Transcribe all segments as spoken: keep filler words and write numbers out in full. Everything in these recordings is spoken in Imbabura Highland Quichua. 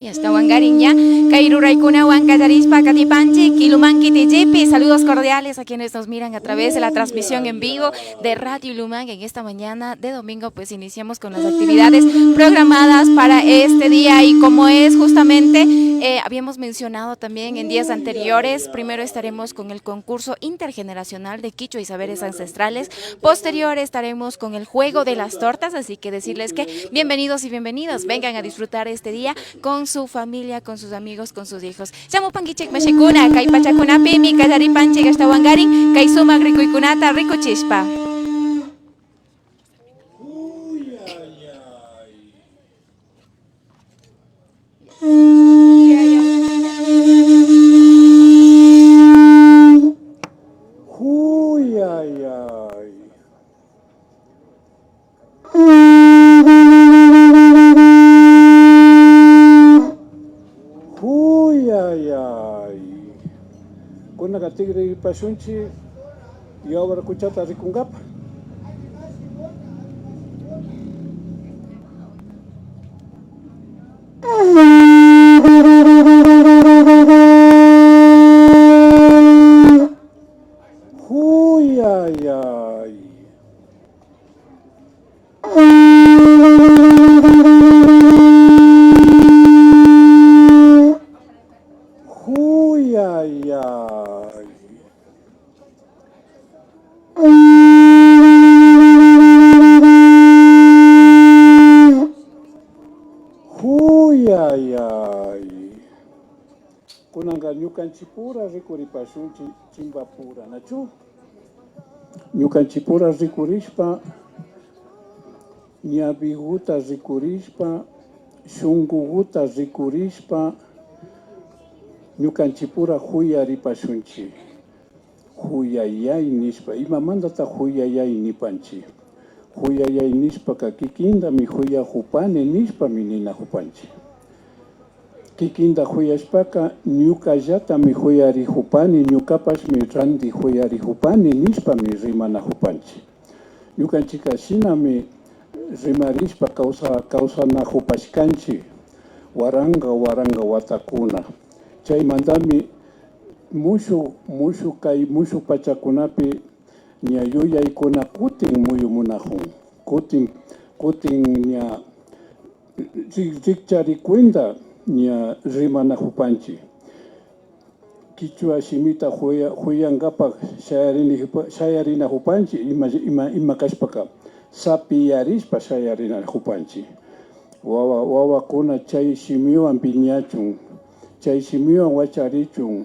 Ashtawankarin ña kay ruraykunawan kallarishpa katipanchik Ilumán kitillipi. Saludos cordiales a quienes nos miran a través de la transmisión en vivo de Radio Ilumán en esta mañana de domingo. Pues iniciamos con las actividades programadas para este día y como es justamente, eh, habíamos mencionado también en días anteriores, primero estaremos con el concurso intergeneracional de Quichua y Saberes Ancestrales, posterior estaremos con el juego de las tortas, así que decirles que bienvenidos y bienvenidas, vengan a disfrutar este día con su familia, con sus amigos, con sus hijos. Shamupankichik mashikuna, kay pachakunapimi kallaripanchik ashtawankarin kay sumak rikuykunata rikuchishpa. Juyayay. Juyayay. Kunanka tikripashunchik yawar kuchata rikunkapa. Juyayay. Juyayay. Juyayay. Kunanka ñukanchikpura rikuripashunchik chimbapura, nachu? Ñukanchikpura rikurishpa, ñawiguta rikurishpa, shunkuguta rikurishpa, ñukanchikpura juyaripashunchik. Juyayay nishpa, imamantata juyayay nipanchik? Juyayay nishpaka kikintami juyakupani nishpami ninakupanchik. Kikinta juyashpaka ñukallatami juyarijupani, ñukapashmi ranti juyarijupani nishpami rimanakupanchik. Ñukanchikka shinami rimarishpa kawsa-, kawsanakupashkanchik waranka waranka watakuna. Chaymantami mushuk, mushuk kay mushuk pachakunapi ña yuyaykuna kutin muyumunakun, kutin, kutin ña rik-, rikcharikunta ña rimanakupanchik. Kichwa shimita juya-, juyankapak shayarini-, shayarinakupanchik, ima, ima, ima kashpaka sapiyarishpa shayarinakupanchik. Wawa, wawakuna chay shimiwan piñachun, chay shimiwan wacharichun,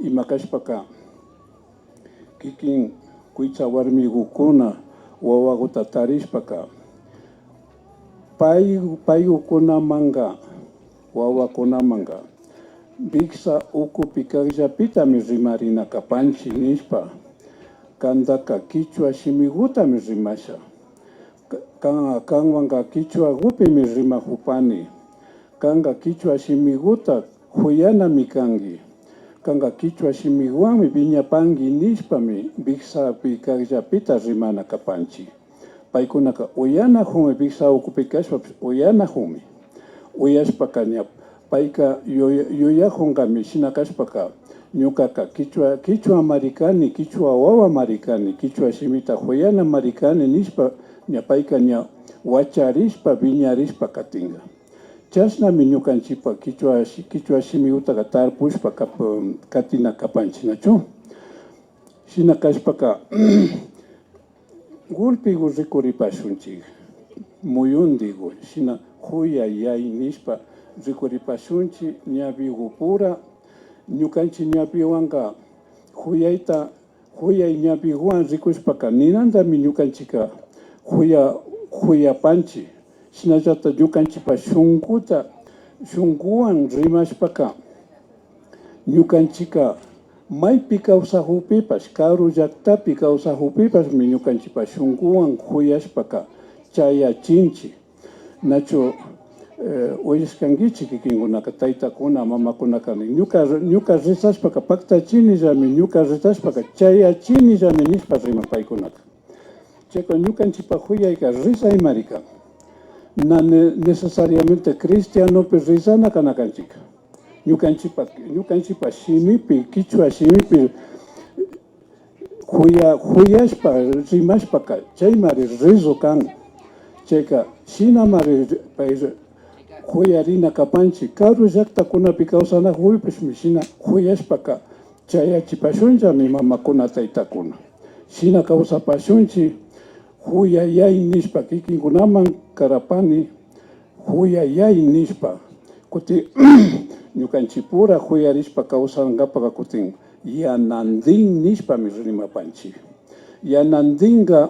ima kashpaka. Kikin kuytsa warmigukuna wawaguta tarishpaka, pay, paygukunamanka, wawakunamanka, wiksa ukupi kakllapitami rimarina kapanchik nishpa, kantaka kichwa shimigutami rimasha. Ka-, kan-, kanwanka kichwagupimi rimakupani. Kanka kichwa shimiguta juyanami kanki. Kanka kichwa shimiguwanmi wiñapanki nishpami wiksapi kakllapita rimana kapanchik. Paykunaka uyanakunmi, wiksa ukupi kashpapish uyanakunmi. Uyashpaka ña payka yuya-, yuyakunkami shina kashpaka ñukaka kichwa, kichwamari kani, kichwa wawamari kani, kichwa shimita juyanamari kani nishpa ña payka ña wacharishpa, wiñarishpa katinka. Chashnami ñukanchikpa kichwa shi-, kichwa shimigutaka tarpushpa kap-, katina kapanchik, nachu? Shina kashpaka, gulpigu rikuripashunchik, muyuntigu, shina juyayay nishpa rikuripashunchik ñawigupura, ñukanchik ñawiwanka juyayta, juyay ñawiguwan rikushpaka ninantami ñukanchikka juya-, juyapanchik. Shinallata ñukanchikpa shunkuta, shunkuwan rimashpaka, ñukanchikka maypi kawsakukpipash, karu llaktapi kawsakukkipashmi ñukanchikpa shunkuwan juyashpaka chayachinchik. Nachu, eh, uyashkankichik kikinkunaka, taytakuna, mamakunaka nin, ñuka, ñuka risashpaka paktachinillami, ñuka risashpaka chayachinillami nishpa riman paykunaka. Chayka ñukanchikpa juyayka risaymari kan. na ne-, necesariamente cristianopi rezana kana kanchik. Ñukanchikpa, ñukanchikpa shimipi, kichwa shimipi juya-, juyashpa, rimashpaka, chaymari rezo kan. Chayka, shinamari pay juyarina kapanchik. Karu llaktakunapi kawsanakukpishmi shina juyashpaka, chayachipashunllami mamakuna, taytakuna. Shina kawsapashunchik, juyayay nishpa kikinkunaman karapani, juyayay nishpa. Kutin ñukanchikpura juyarishpa kawsankapaka kutin yanandin nishpami rimapanchik. Yanandinka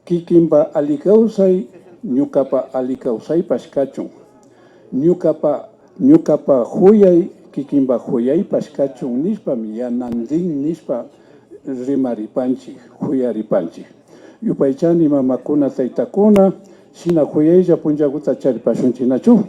kikinpa alli kawsay, ñukapa alli kawsaypash kachun. Ñukapa, ñukapa juyay, kikinpa juyaypash kachun nishpami yanandin nishpa rimaripanchik, juyaripanchik. Yupaychani mamakuna, taytakuna, shina juyaylla punllakuta charipashunchik nachu.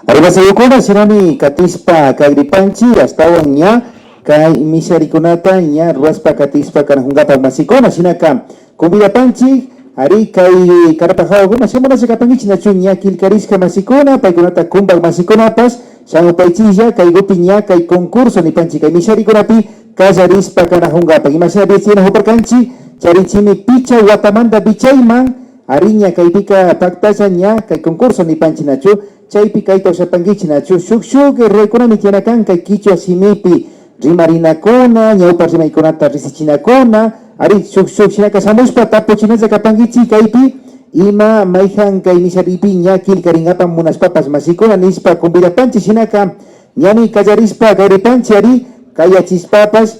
Ari, masikuna, shinami katishpa kagripanchik, ashtawan ña kay misharikunata ña ruwashpa katishpa kanakunkapak masikuna, shinaka convidapanchik, ari, kay karapa jawakuna shamunalla kapankichik nachu ña killkarishka masikuna, paykunata kumpak masikunapash shamupaychiklla, kaykupi ña kay concurso nipanchik, kay misharikunapi kallarishpa kanakunkapak. Imashina yanakuparkanchik, charinchikmi picha watamanta vichayman, ari, ña kaypika paktalla ña kay concurso nipanchik nachu, chaypi kayta ushapankichik nachu, shuk shuk ruwaykunami tiyana kan kay kichwa shimipi, rimarinakuna, ñawpa rimaykunata riksichinakuna, ari, shuk shuk shinaka shamushpa tapuchinalla kapankichik kaypi, ima mayjan kay misharipi ña killkarinkapak munashpapash masikuna nishpa convidapanchik, shinaka ñami kallarishpa kagripanchik, ari, kayachishpapash,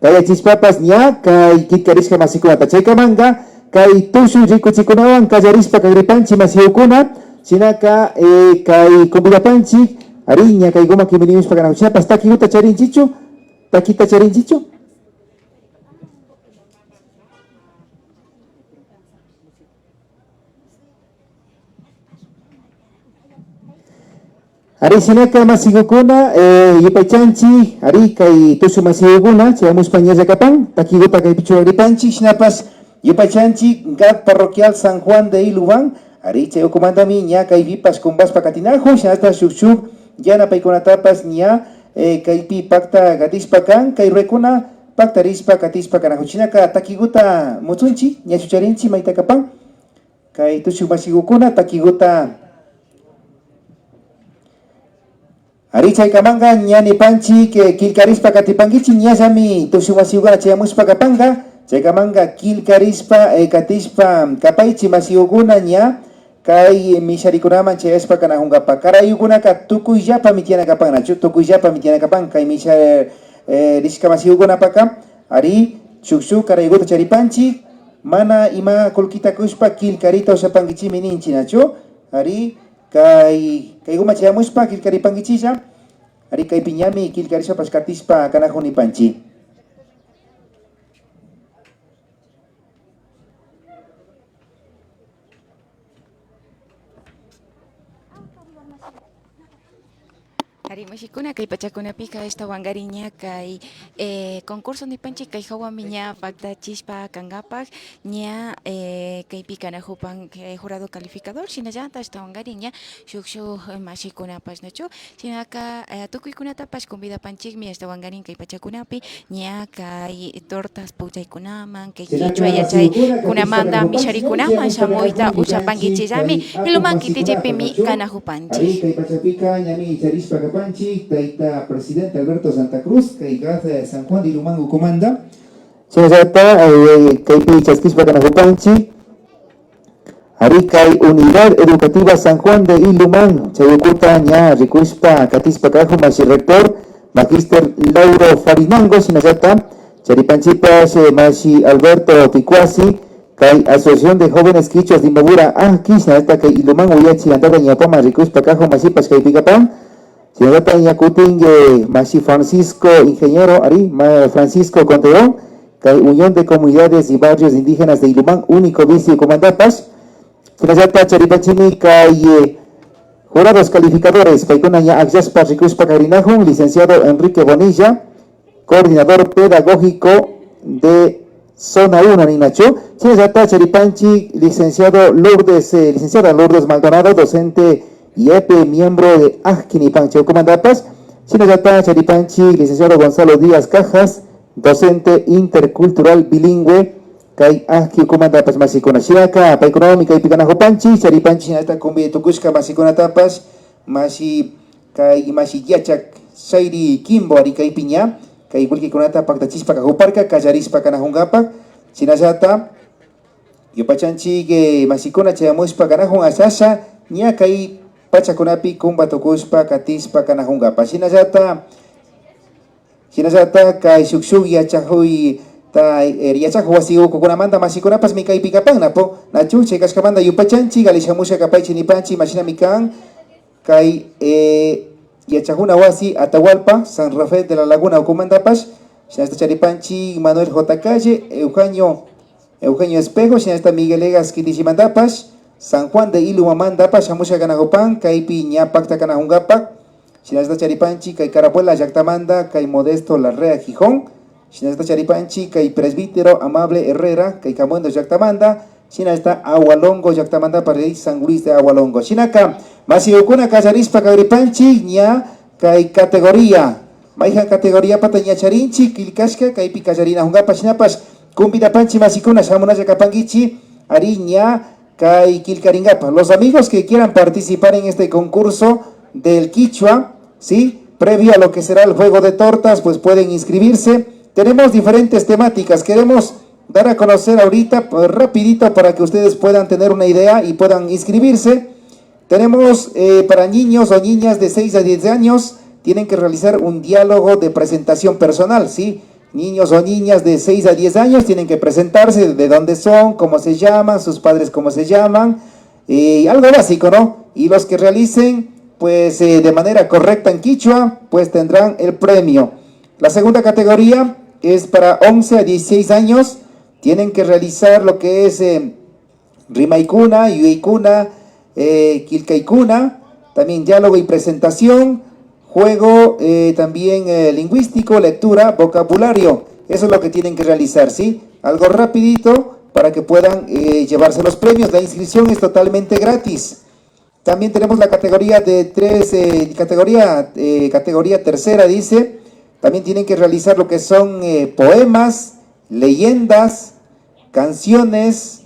kayachishpapash ña kay killkarishka masikunata. Chaykamanka kay tushuy rikuchikunawan kallarishpa kagripanchik masikuna, shinaka, eh, kay convidapanchik, ari, ña kaykuman kimirimushpa kanakuchinapash takikuta charinchikchu, takita charinchikchu. Ari, shinaka masikuna, eh, yupaychanchik, ari, kay tushuy masikuna chayamushpa ñalla kapan, takikuta kaypi churagripanchik, shinapash yupaychanchik GAD Parroquial San Juan de Ilumán, ari, chay ukumantami ña kaypipash kumpashpa katinakun, shinashpa shuk shuk yanapaykunatapash ña, eh, kaypi pakta katishpa kan, kay ruwaykuna paktarishpa katishpa kanakuchinaka takikuta mutsunchik, ña chucharinchik mayta kapan. Kay tushuy masikuna takikuta. Ari, chaykamanka ña nipanchik, eh, killkarishpa katipankichik, ñallami tushuy masikuna chayamushpa kapanka, chaykamanka killkarishpa, eh, katishpa kapaychik masikuna ña kay misharikunaman chayashpa kanakunkapak. Karayukunaka tukuyllapami tiyana kapan nachu, tukuyllapami tiyana kapan kay misha, eh, rishka masikunapakka, ari, shuk shuk karayukuta charipanchik, mana ima kullkita kushpa killkarita ushapankichikmi ninchik nachu, ari, kay, kaykuman chayamushpa killkaripankichiklla, ari, kaypi ñami killkarishpapash katishpa kanakun nipanchik. Ari, mashikuna, kay pachakunapika ashtawankarin ña kay, eh, concurso nipanchik, kay hawami ña paktachishpa kankapak, ña, eh, kaypi kanakupan, eh, jurado calificador, shinallata ashtawankarin ña shuk shuk, eh, mashikunapash, nachu? Shinaka, eh, tukuykunatapash convidapanchikmi ashtawankarin kay pachakunapi, ña kay tortas puchaykunaman, kay kichwa yachaykunamanta misharikunaman shamuyta ushapankichikllami, Ilumán kitillipimi kanakupanchik. Ari, kay pachapika ñami charishpa kapanchik tayta presidente Alberto Santa Cruz, kay GAD San Juan de Ilumán ukumanta. Shinallata, eh, kaypi chaskishpa kanakupanchik. Ari, kay Unidad Educativa San Juan de Ilumán, chay ukuta ña rikushpa katishpa kajun mashi rector, magíster Lauro Farinango, shinallata charipanchipash, eh, mashi Alberto Ticuasi, kay Asociación de Jóvenes Quichuas de Imbabura, ajki, shinallata kay Ilumán uyachi antata ñawpaman rikushpa kajun mashipash kaypi kapan. Shinallata ña kutin, eh, mashi Francisco Ingeniero, ari, ma-, Francisco Conteón, kay Unión de Comunidades y Barrios Indígenas de Ilumán, UNICOBISI ukumantapash. Shinallata charipanchimi kay, eh, jurados calificadores, paykuna ña akllashpa rikushpa karinajun, licenciado Enrique Bonilla, coordinador pedagógico de zona uno ninachu. Shinallata charipanchi licenciado Lourdes, eh, licenciada Lourdes Maldonado, docente Y E P, miembro de ajki nipanchi ukumantapash. Shinallata charipanchi licenciado Gonzalo Díaz Cajas, docente intercultural bilingüe, kay ajki ukumantapash mashikuna. Shinaka, paykunami kaypi kanajupanchi, charipanchi shinallata kumbi tukushka mashikunatapash, mashi, kay mashi yachak Shayri Kimbo, ari kaypi ña, kay wilkikunata paktachishpa kajuparka, kallarishpa kanajunkapak, shinallata, yupaychanchik, eh, mashikuna chayamushpa kanajun asha asha, ña kay pachakunapi kumba tukushpa katishpa kanajunkapak. Shinallata, shinallata kay shuk shuk yachajuy, ta, eh, yachajuy wasi ukukunamanta mashikunapash mi kaypi kapan, napu, nachu, chay kashkamanta yupaychanchik, ali shamushka kapaychik nipanchik, imashinami kan, kay, eh, yachajuna wasi Atahualpa, San Rafael de la Laguna ukumantapash, shinallata charipanchik Manuel J. Calle, Eugenio, Eugenio Espejo, shinallata Miguel Egas Quitichimantapash, San Juan de Ilumamantapash shamushka kanajupan, kaypi ña pakta kanajunkapak, shinallata charipanchik kay Carabuela llaktamanta, kay Modesto Larrea Gijón, shinallata charipanchik kay presbítero Amable Herrera, kay Camuendo llaktamanta, shinallata Agualongo llaktamantapash rey San Luis de Agualongo. Shinaka, mashikuna kallarishpa kagripanchik, ña kay categoría, mayjan categoriapata ña charinchik, killkashka, kaypi kallarinajunkapak, shinapash, convidapanchik mashikuna, shamunalla kapankichik, ari ña, kay killkarinkapak. Los amigos que quieran participar en este concurso del quichua, ¿sí? Previo a lo que será el juego de tortas, pues pueden inscribirse. Tenemos diferentes temáticas. Queremos dar a conocer ahorita, eh, rapidito para que ustedes puedan tener una idea y puedan inscribirse. Tenemos, eh, para niños o niñas de seis a diez años, tienen que realizar un diálogo de presentación personal, ¿sí? Niños o niñas de seis a diez años tienen que presentarse, de dónde son, cómo se llaman, sus padres cómo se llaman, y algo básico, ¿no? Y los que realicen, pues, eh, de manera correcta en quichua, pues tendrán el premio. La segunda categoría es para once a dieciséis años. Tienen que realizar lo que es, eh, rimaykuna, yuyaykuna, eh, killkaykuna, también diálogo y presentación, juego, eh, también, eh, lingüístico, lectura, vocabulario. Eso es lo que tienen que realizar, ¿sí? Algo rapidito para que puedan, eh, llevarse los premios. La inscripción es totalmente gratis. También tenemos la categoría de tres, eh, categoría, eh, categoría tercera, dice. También tienen que realizar lo que son, eh, poemas, leyendas, canciones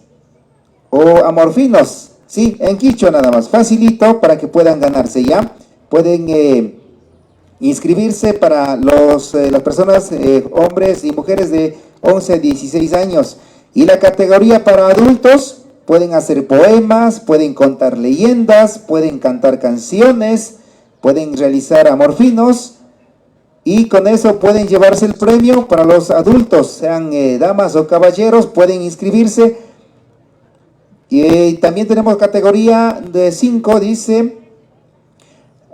o amorfinos. Sí, en quichua nada más. Facilito para que puedan ganarse, ¿ya? Pueden, eh, inscribirse para los, eh, las personas, eh, hombres y mujeres de once a dieciséis años. Y la categoría para adultos, pueden hacer poemas, pueden contar leyendas, pueden cantar canciones, pueden realizar amorfinos, y con eso pueden llevarse el premio para los adultos, sean, eh, damas o caballeros, pueden inscribirse. Y, eh, también tenemos categoría de cinco, dice,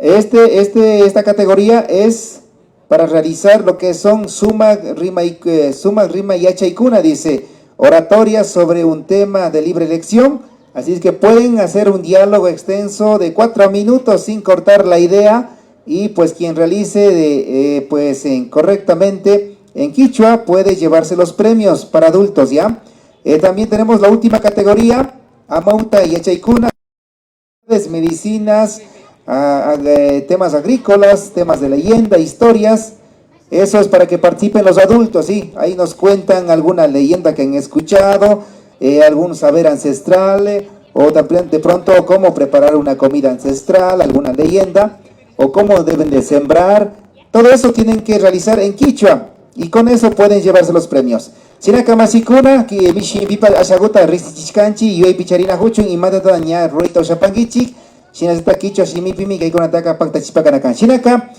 este, este, esta categoría es para realizar lo que son sumak rima y, eh, sumak rima yachaykuna, dice, oratoria sobre un tema de libre elección. Así es que pueden hacer un diálogo extenso de cuatro minutos sin cortar la idea y, pues, quien realice de, eh, pues, en, correctamente en quichua puede llevarse los premios para adultos, ¿ya? Eh, también tenemos la última categoría, amauta yachaykuna, medicinas, ah, ah, eh, temas agrícolas, temas de leyenda, historias. Eso es para que participen los adultos, ¿sí? Ahí nos cuentan alguna leyenda que han escuchado, eh, algún saber ancestral, eh, o también de pronto cómo preparar una comida ancestral, alguna leyenda, o cómo deben de sembrar. Todo eso tienen que realizar en quichua y con eso pueden llevarse los premios. Shinaka mashikuna, ki-, mishi shimipipash ashaguta riksichishkanchik, yuyaypi charinajuchun, imatata ña rurayta ushapankichik, shinallata kichwa shimipimi kaykunataka paktachishpa kana kan. Shinaka,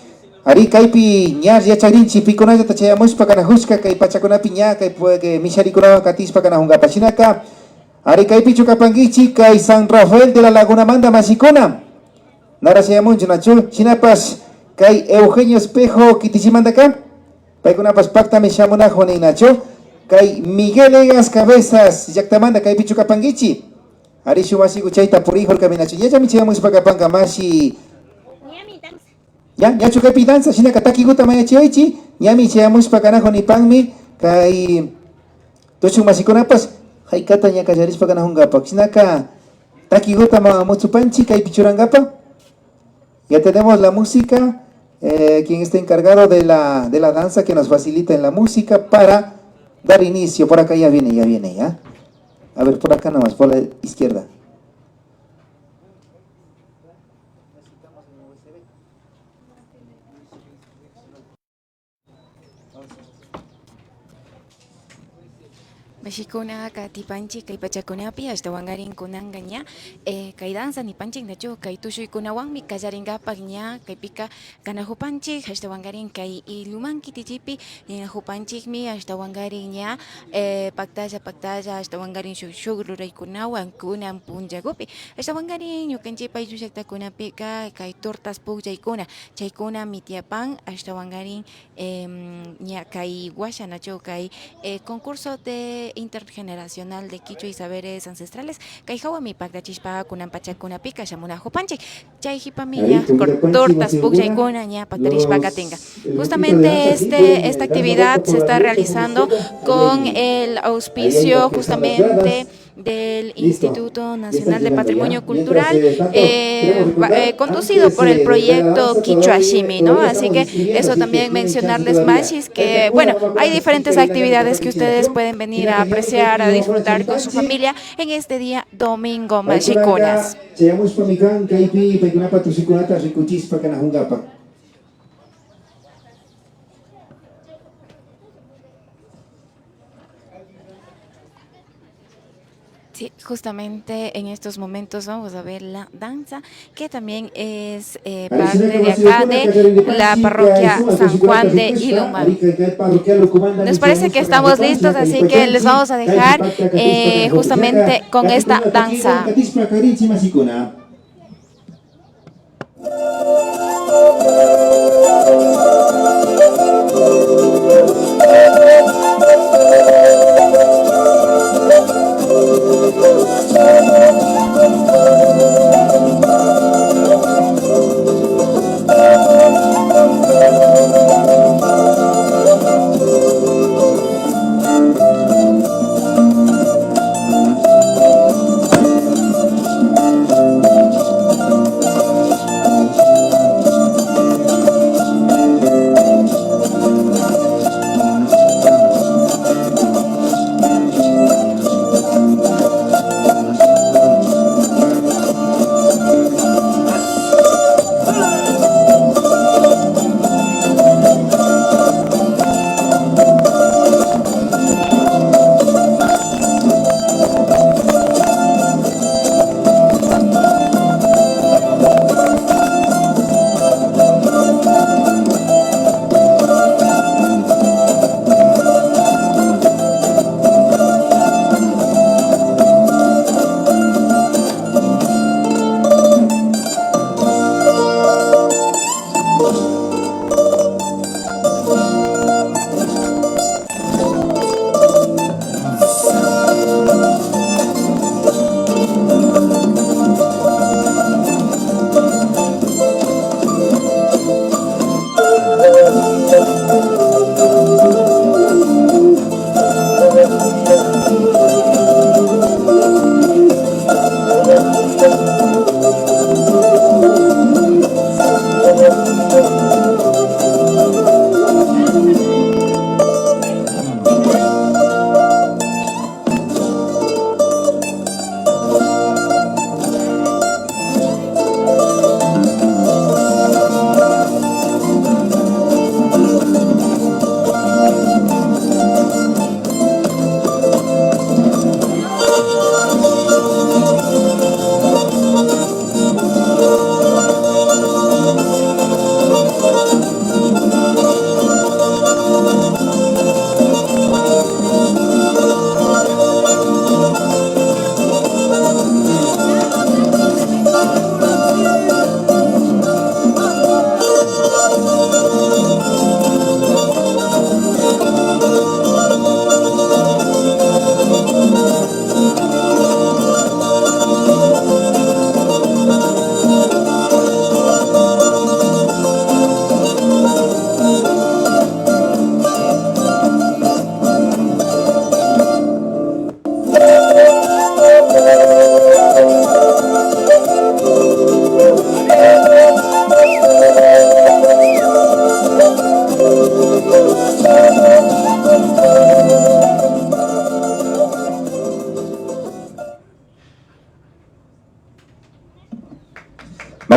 ari, kaypi ña yachagrinchik pikunallata chayamushpa kanajushka kay pachakunapi ña kay pu-, kay misharikunawan katishpa kanajunkapak. Shinaka, ari, kaypichu kapankichik kay San Rafael de la Lagunamanta mashikuna. Nara chayamunchu nachu? Shinapash kay Eugenio Espejo kitichimantaka, paykunapash paktami shamunajun nin nachu? Kay Miguel Egas Cabezas llaktamanta kaypichu kapankichik? Ari, shuk mashiku chayta purijurkami nachu? Ñallami chayamushpa kapanka mashi. Ña, ñachu kaypi danza, shinaka takiguta mañachiyaychik, ñami chayamushpa kanajun nipanmi, kay tushuk mashikunapash, jaykata ña kallarishpa kanajunkapak, shinaka takiguta ma-, mutsupanchik kaypi churankapak. Ya tenemos la música, eh, quien está encargado de la, de la danza que nos facilita en la música para dar inicio. Por acá ya viene, ya viene, ya. A ver, por acá nomás, por la izquierda. Mashikuna katipanchik kay pachakunapi, ashtawankarin kunanka ña, eh, kay danza nipanchik nachu, kay tushuykunawanmi kallarinkapak ña, kaypika kanajupanchik, ashtawankarin kay illuman kitichipi ninajupanchikmi, ashtawankarin ña, eh, paktalla, paktalla, ashtawankarin shuk, shuk ruraykunawan kunan punllakupi, ashtawankarin ñukanchik paychu llaktakunapika kay tortas pukllaykuna, chaykunami tiyapan, ashtawankarin, em, ña kay washa nachu kay, eh, concurso de intergeneracional de kichwa y saberes ancestrales, kay jawami paktachishpa kunan pachakunapika shamunajupanchik. Chay jipami ña cor-, tortas pukllaykuna ña paktarishpa katinka. Justamente este, esta actividad se está realizando con el auspicio justamente del Instituto Nacional de Patrimonio Cultural, eh, va-, eh, conducido por el proyecto Kichwa Shimi, ¿no? Así que eso también mencionarles, mashis, que, bueno, hay diferentes actividades que ustedes pueden venir a apreciar, a disfrutar con su familia en este día domingo, mashikunas. Chayamushpami kan kaypi paykunapa tushukunata rikuchishpa kanajunkapa. Sí, justamente en estos momentos vamos a ver la danza, que también es, eh, parte de acá de la parroquia San Juan de Ilumán. Nos parece que estamos listos, así que les vamos a dejar, eh, justamente con esta danza.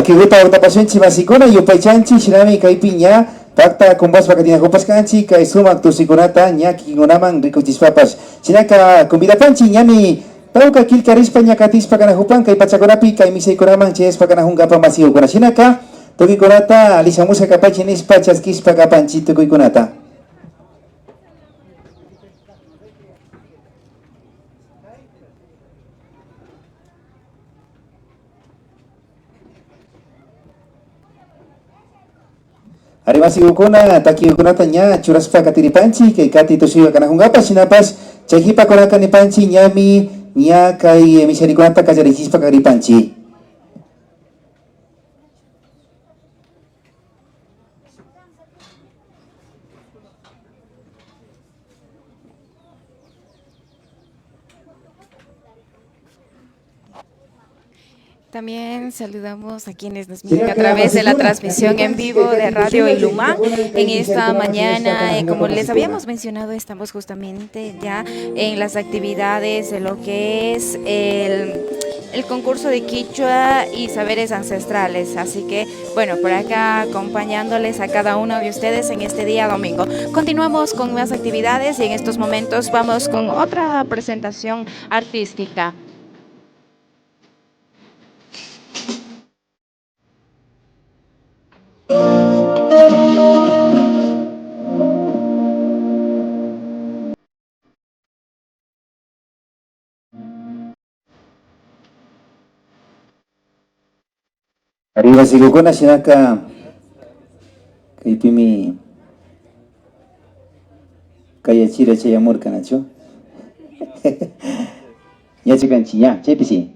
Kikuta utapashunchik masikuna, yupaychanchik, shinami kaypi ña pakta kumbashpa katinakupashkanchik, kay sumak tusikunata ña kikinkunaman rikuchishpapash. Shinaka convidapanchik ñami tawka killkarishpa ña katishpa kanakupan kay pachakunapi, kay mishaykunaman chayashpa kanakunkapa masikukuna. Shinaka tukuykunata alli shamushka kapaychik nishpa chaskishpa kapanchik tukuykunata. Ari masikukuna, takikukunata ña churashpa katiripanchik, kay kati tushuywa kanakunkapa, shinapash chay kipakunaka nipanchik ñami ña kay misharikunata kallarichishpa karipanchik. También saludamos a quienes nos miran a través de la transmisión en vivo de Radio Ilumá en esta mañana. Eh, como les habíamos mencionado, estamos justamente ya en las actividades de lo que es el, el concurso de Quichua y saberes ancestrales. Así que, bueno, por acá acompañándoles a cada uno de ustedes en este día domingo. Continuamos con más actividades y en estos momentos vamos con otra presentación artística. Ari masikukuna, shinaka kaypimi kayachira chayamurka, nachu? Ñachu kanchik, ña, chaypi si.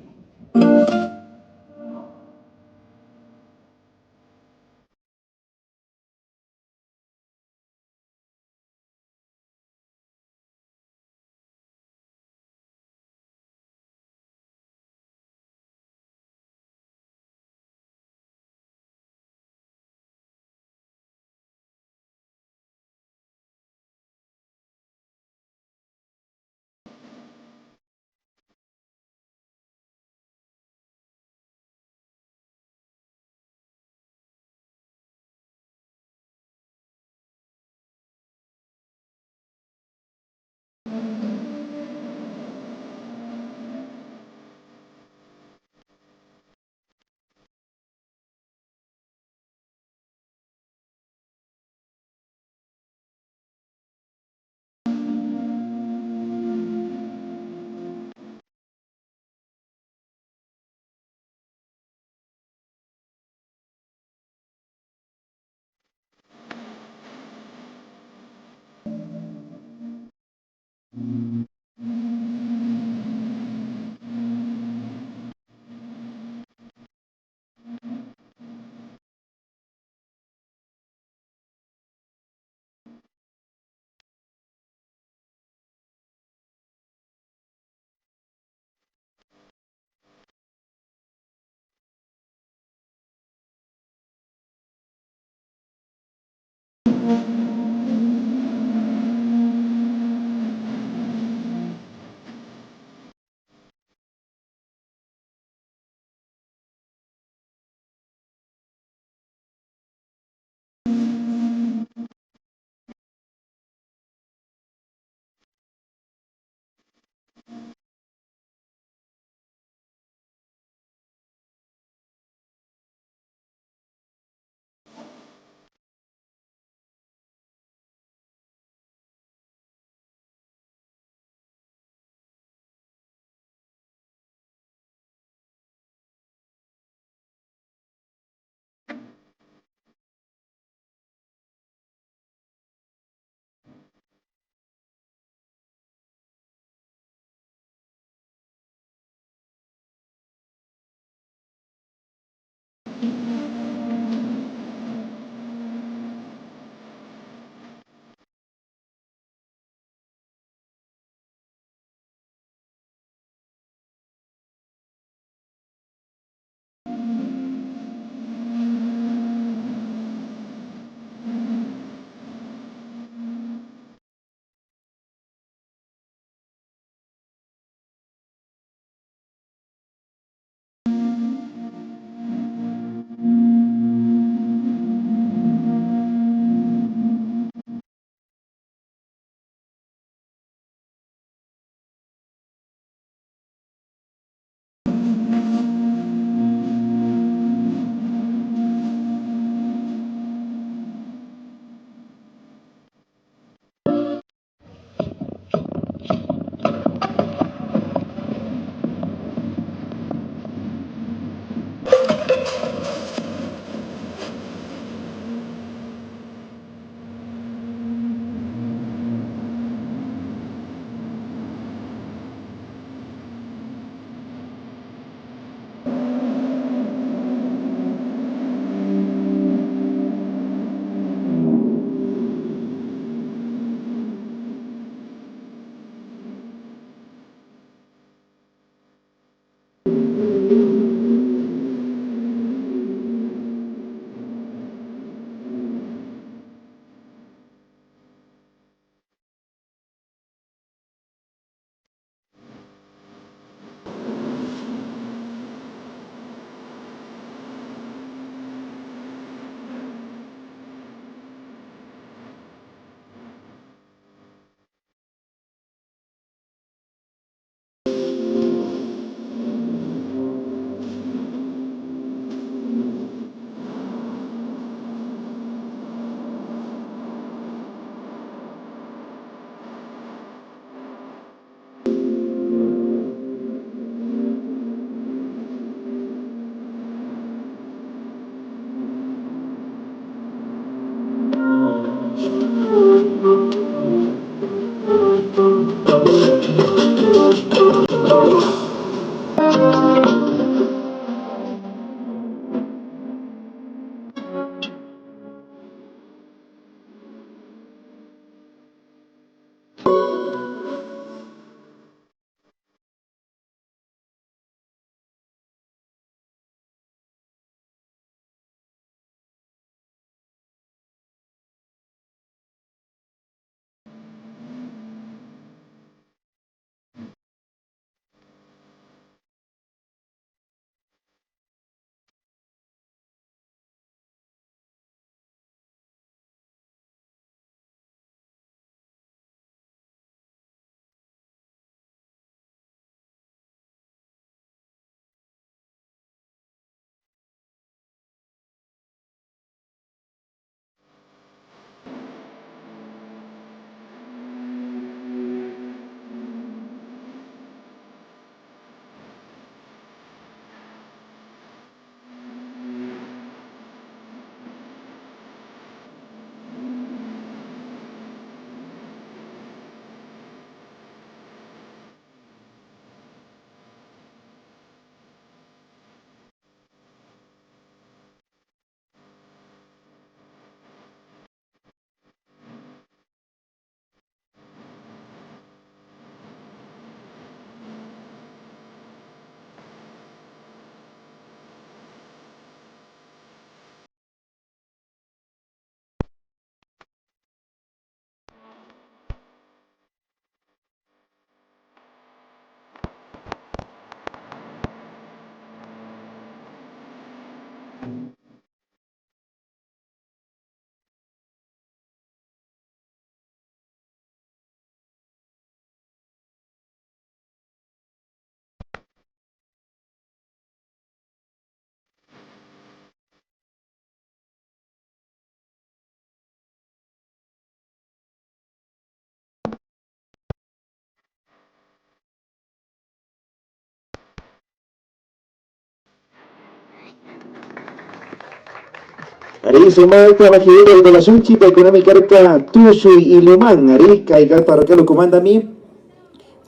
Ari, sumakta makiwita rikullashunchik, paykunami karka Tushuy Ilumán, ari, kay GAC parroquial ukumantami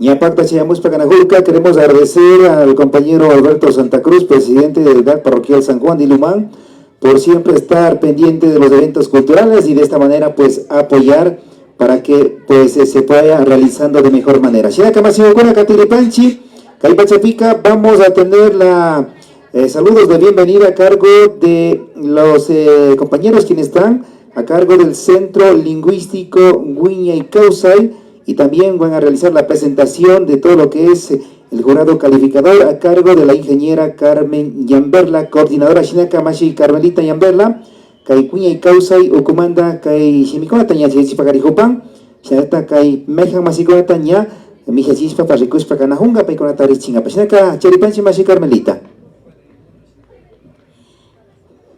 ña pakta chayamushpa kanajurka. Queremos agradecer al compañero Alberto Santa Cruz, presidente del GAC parroquial San Juan de Ilumán, por siempre estar pendiente de los eventos culturales y de esta manera, pues, apoyar para que, pues, eh, se vaya realizando de mejor manera. Shinaka mashikuna katiripanchik, kay pachapika vamos a tener la, eh, saludos de bienvenida a cargo de los, eh, compañeros quienes están a cargo del Centro Lingüístico Wiñay Kawsay, y también van a realizar la presentación de todo lo que es, eh, el jurado calificador a cargo de la ingeniera Carmen Yamberla, coordinadora. Shinaka mashi Carmelita Yamberla, kay Wiñay Kawsay ukumanta kay shimikunata ña yachachishpa karijupan, shinallata kay mejan mashikunata ña mijachishpa, parrikushpa kanajunka, paykunata rikchinkapak. Shinaka charipanchik mashi Carmelita.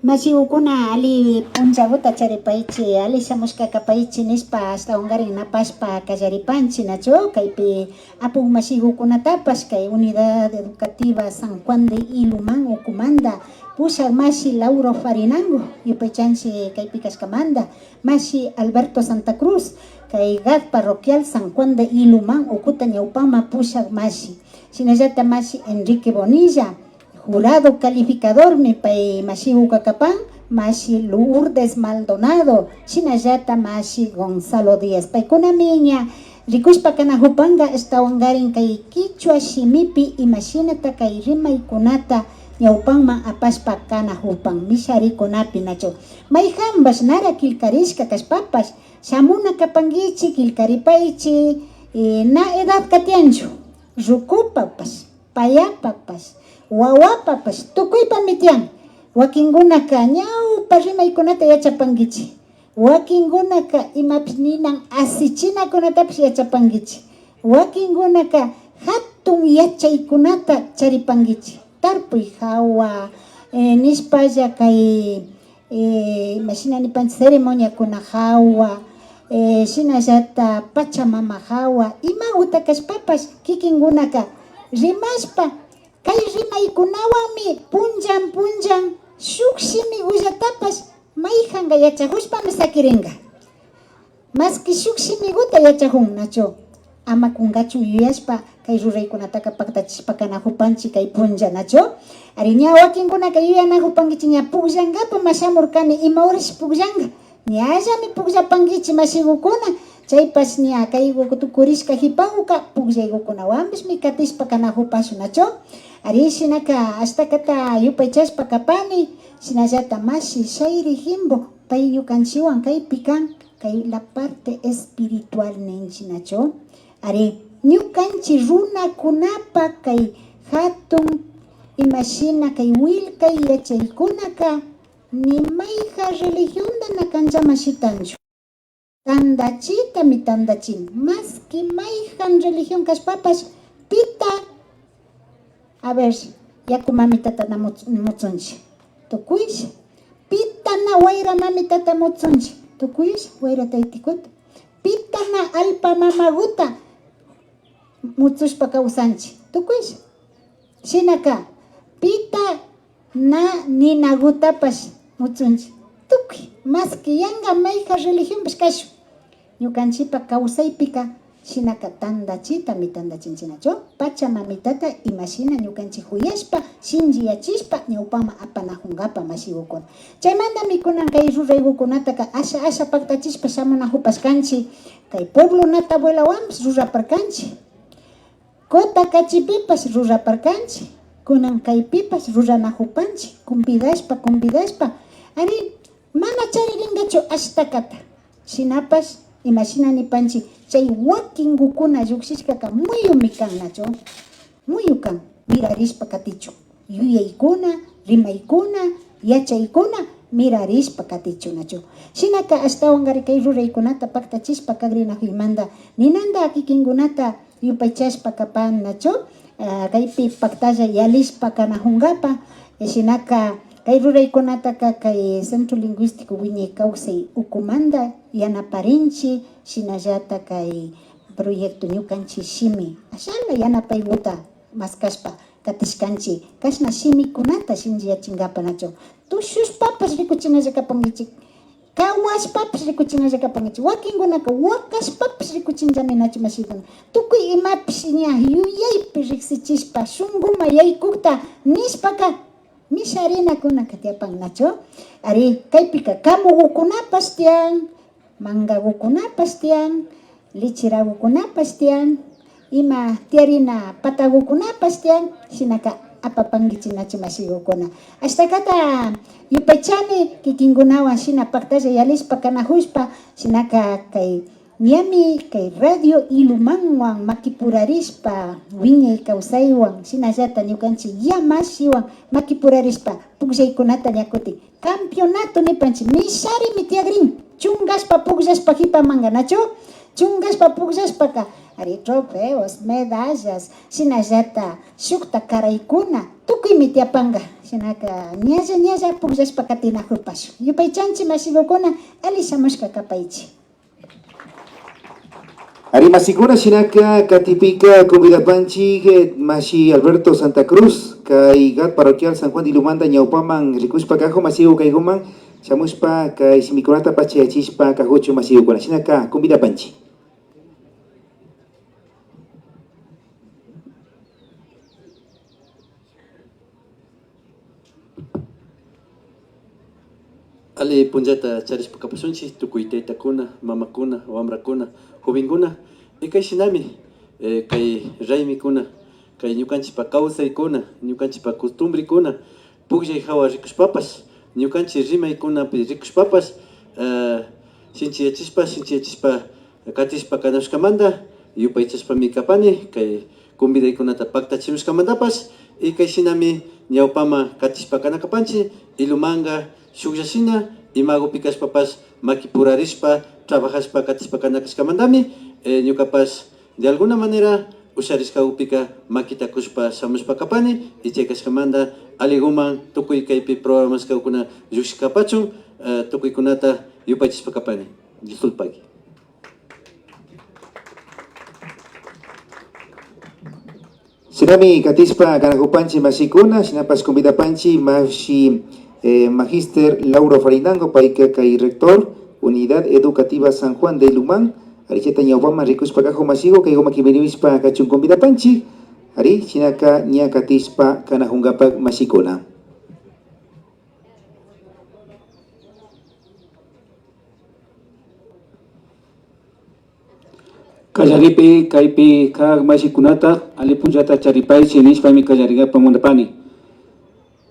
Mashikuna, alli punchaguta charipaychik, alli shamushka kapaychik nishpa, ashtawankarin napashpa kallaripanchik, nachu? Kaypi apuk mashigukunatapash kay Unidad Educativa San Juan de Ilumán ukumanta pushak mashi Lauro Farinango, yupaychanchik kaypi kashkamanta, mashi Alberto Santa Cruz, kay GAC parroquial San Juan de Ilumán ukuta ñawpaman pushak mashi, shinallata mashi Enrique Bonilla, jurado calificadormi pay mashigu kakapan, mashi Lourdes Maldonado, shinallata mashi Gonzalo Díaz. Paykunami ña rikushpa kanajupanka, ashtawankarin kay kichwa shimipi imashinata kay rimaykunata ñawpaman apashpa kanajupan, misharikunapi, nachu? Mayjanpash nara killkarishka kashpapash, shamuna kapankichik, killkaripaychik, eh, na edadka tiyanchu, rukupapash, payapapash, wawapapash, tukuypami tiyan. Wakinkunaka ñawpa rimaykunata yachapankichik, wakinkunaka imapish ninan asichinakunatapish yachapankichik, wakinkunaka jatun yachaykunata charipankichik, tarpuy jawa, eh, nishpalla kay, eh, imashina nipanchik, ceremoniakuna jawa, eh, shinallata pachamama jawa, imaguta kashpapash kikinkunaka rimashpa, kay rimaykunawanmi punllan punllan shuk shimigullatapash mayjanka yachajushpami sakirinka. Maski shuk shimiguta yachajun, nachu? Ama kunkachu yuyashpa kay ruraykunataka paktachishpa kanajupanchik kay punlla, nachu? Ari, ña wakinkunaka yuyanajupankichik, ña pukllankapa mashamurkani, ima horash pukllanka. Ñallami pukllapankichik mashigukuna, chaypash ña kaygu tukurishka jipaguka pukllaygukunawanpishmi katishpa kanajupashun, nachu? Ari, shinaka ashtakata yupaychashpa kapani, shinallata mashi Shayri Jimbo, pay ñukanchikwan kaypi kan, kay la parte espiritual ninchik, nachu? Ari, ñukanchik runakunapa kay jatun, imashina kay willkay yachaykunaka ni mayjan religionta na kanllaman shitanchu. Tandachitami tandachin. Maski mayjan religión kashpapash, pita, a ver, yaku mamitata na mutsu-, mutsunchik. Tukuylla. Pita na wayra mamitata mutsunchik. Tukuylla, wayra taytikuta. Pita na allpa mamaguta mutsushpa kawsanchik. Tukuylla. Shinaka, pita na ninagutapash mutsunchik. Tukuy, maski yanka mayjan religionpash kashun, ñukanchikpa kawsaypika shinaka tandachitami tandachinchik, nachu? Pacha mamitata imashina ñukanchik juyashpa, shinchiyachishpa, ñawpaman apanajunkapa mashigukuna. Chaymantami kunan kay ruraygukunataka asha asha paktachishpa shamunajupashkanchik, kay pueblo Nata Abuelawanpish ruraparkanchik. Kota kachipipash ruraparkanchik, kunan kaypipash ruranajupanchik, convidashpa, convidashpa, ari, mana charirinkachu ashtakata. Shinapash, imashina nipanchik, chay wakinkukuna llukshishkaka muyumi kan, nachu? Muyu kan, mirarishpa katichun. Yuyaykuna, rimaykuna, yachaykuna mirarishpa katichun, nachu? Shinaka ashtawankari kay ruraykunata paktachishpa kagrinajuykunamanta ninanta kikinkunata yupaychashpa kapan, nachu? Ah, kaypi paktalla yalishpa kanajunkapa, eh, shinaka kay ruraykunataka kay Centro Lingüístico Wiñay Kawsay ukumanta yanaparinchik, shinallata kay proyecto ñukanchik shimi ashala yanapayguta maskashpa katishkanchik, kashna shimikunata shinchiyachinkapa nachu. Tushushpapash rikuchinalla kapankichik, kawashpapash rikuchinalla kapankichik, wakinkunaka wakashpapash rikuchinllami nachu mashikuna. Tukuy imapish ña yuyaypi riksichishpa shunkuman yaykukta nishpaka misharinakunaka tiyapan nachu. Ari, kaypika kamukukunapash tiyan, mankakukunapash tiyan, lichirakukunapash tiyan, ima tiyarina patakukunapash tiyan, shinaka apapankichik nachu mashikukuna. Ashtakata yupaychani kikinkunawan shina paktalla yalishpa kanakushpa, shinaka kay ñami kay Radio Ilumanwan makipurarishpa, wiñay kawsaywan, shinallata ñukanchik yamashiwan makipurarishpa pukllaykunata ña kutin campeonato nipanchik, misharimi tiyakrin, chunkashpa pukllashpa kipamanka, nachu? Chunkashpa pukllashpaka, ari, trofeos, medallas, shinallata shukta karaykuna, tukuymi tiyapanka. Shinaka ñalla, ñalla pukllashpa katinakupashun. Yupaychanchik mashikukuna, alli shamushka kapaychik. Ari, mashikuna, shinaka katipika convidapanchik, eh, mashi Alberto Santa Cruz, kay GAD parroquial San Juan de Ilumanta ñawpaman rikushpa kakun mashiku kaykuman shamushpa kay shimikunata pachayachishpa kakuchun mashikukuna, shinaka convidapanchik. Alli punllata charishpa kapashunchik, tukuy taytakuna, mamakuna, wambrakuna, jovenkuna, y kay shinami, eh, kay raymikuna, kay ñukanchikpa kawsaykuna, ñukanchikpa costumbrekuna, pukllay hawa rikushpapash, ñukanchik rimaykunapi rikushpapash, eh, shinchiyachishpa, shinchiyachishpa, katishpa kanakushkamanta yupaychashpami kapani, kay convidaykunata paktachimushkamantapash, y kay shinami ñawpaman katishpa kana kapanchik, Ilumanka shuklla shina, imakupi kashpapash makipurarishpa, trabajashpa katishpa kana kashkamantami, eh, ñukapash de alguna manera usharishkakupika makita kushpa shamushpa kapani, y chay kashkamanta allikuman tukuy kaypi programashkakuna llukshik kapachun, eh, tukuykunata yupaychashpa kapani. Dios pagui. Shinami katishpa kanakupanchik mashikuna, shinapash convidapanchik mashi, eh, Magister Lauro Farinango, payka kay rector Unidad Educativa San Juan de Ilumán, arichata ñawpaman rikushpa kakun mashiku, kaykuman kimirishpa kachun convidapanchik, ari, shinaka ña katishpa kanakunkapak mashikuna. Kallaripi, kaypi kak mashikunata alli punllata charipaychik nishpami kallarinkapa munapani.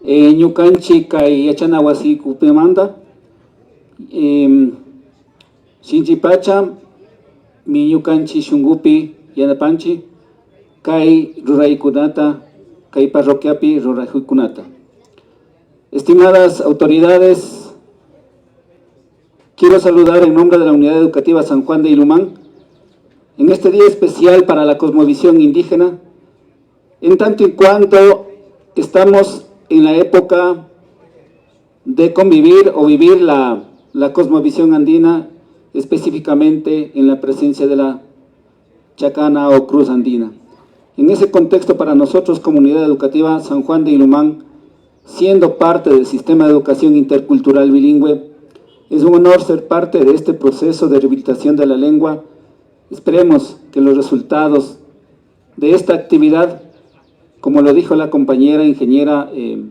Eh, ñukanchik kay yachana wasikupimanta, em, shinchi pachami ñukanchik shunkupi yanapanchik kay ruraykunata, kay parroquiapi ruraykunata. Estimadas autoridades, quiero saludar en nombre de la Unidad Educativa San Juan de Ilumán, en este día especial para la cosmovisión indígena, en tanto y cuanto estamos en la época de convivir o vivir la, la cosmovisión andina, específicamente en la presencia de la chacana o cruz andina. En ese contexto, para nosotros, Comunidad Educativa San Juan de Ilumán, siendo parte del sistema de educación intercultural bilingüe, es un honor ser parte de este proceso de rehabilitación de la lengua. Esperemos que los resultados de esta actividad, como lo dijo la compañera ingeniera, eh,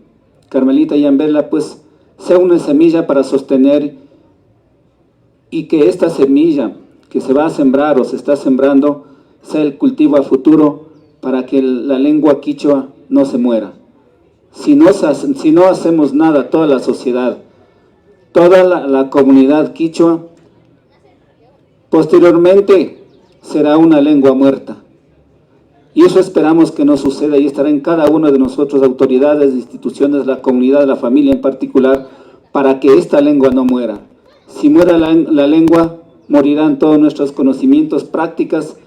Carmelita Yambela, pues, sea una semilla para sostener y que esta semilla que se va a sembrar o se está sembrando sea el cultivo a futuro para que la lengua quichua no se muera. Si no se hace, si no hacemos nada, toda la sociedad, toda la, la comunidad quichua, posteriormente será una lengua muerta. Y eso esperamos que no suceda y estará en cada uno de nosotros, autoridades, instituciones, la comunidad, la familia en particular, para que esta lengua no muera. Si muere la, la lengua, morirán todos nuestros conocimientos, prácticas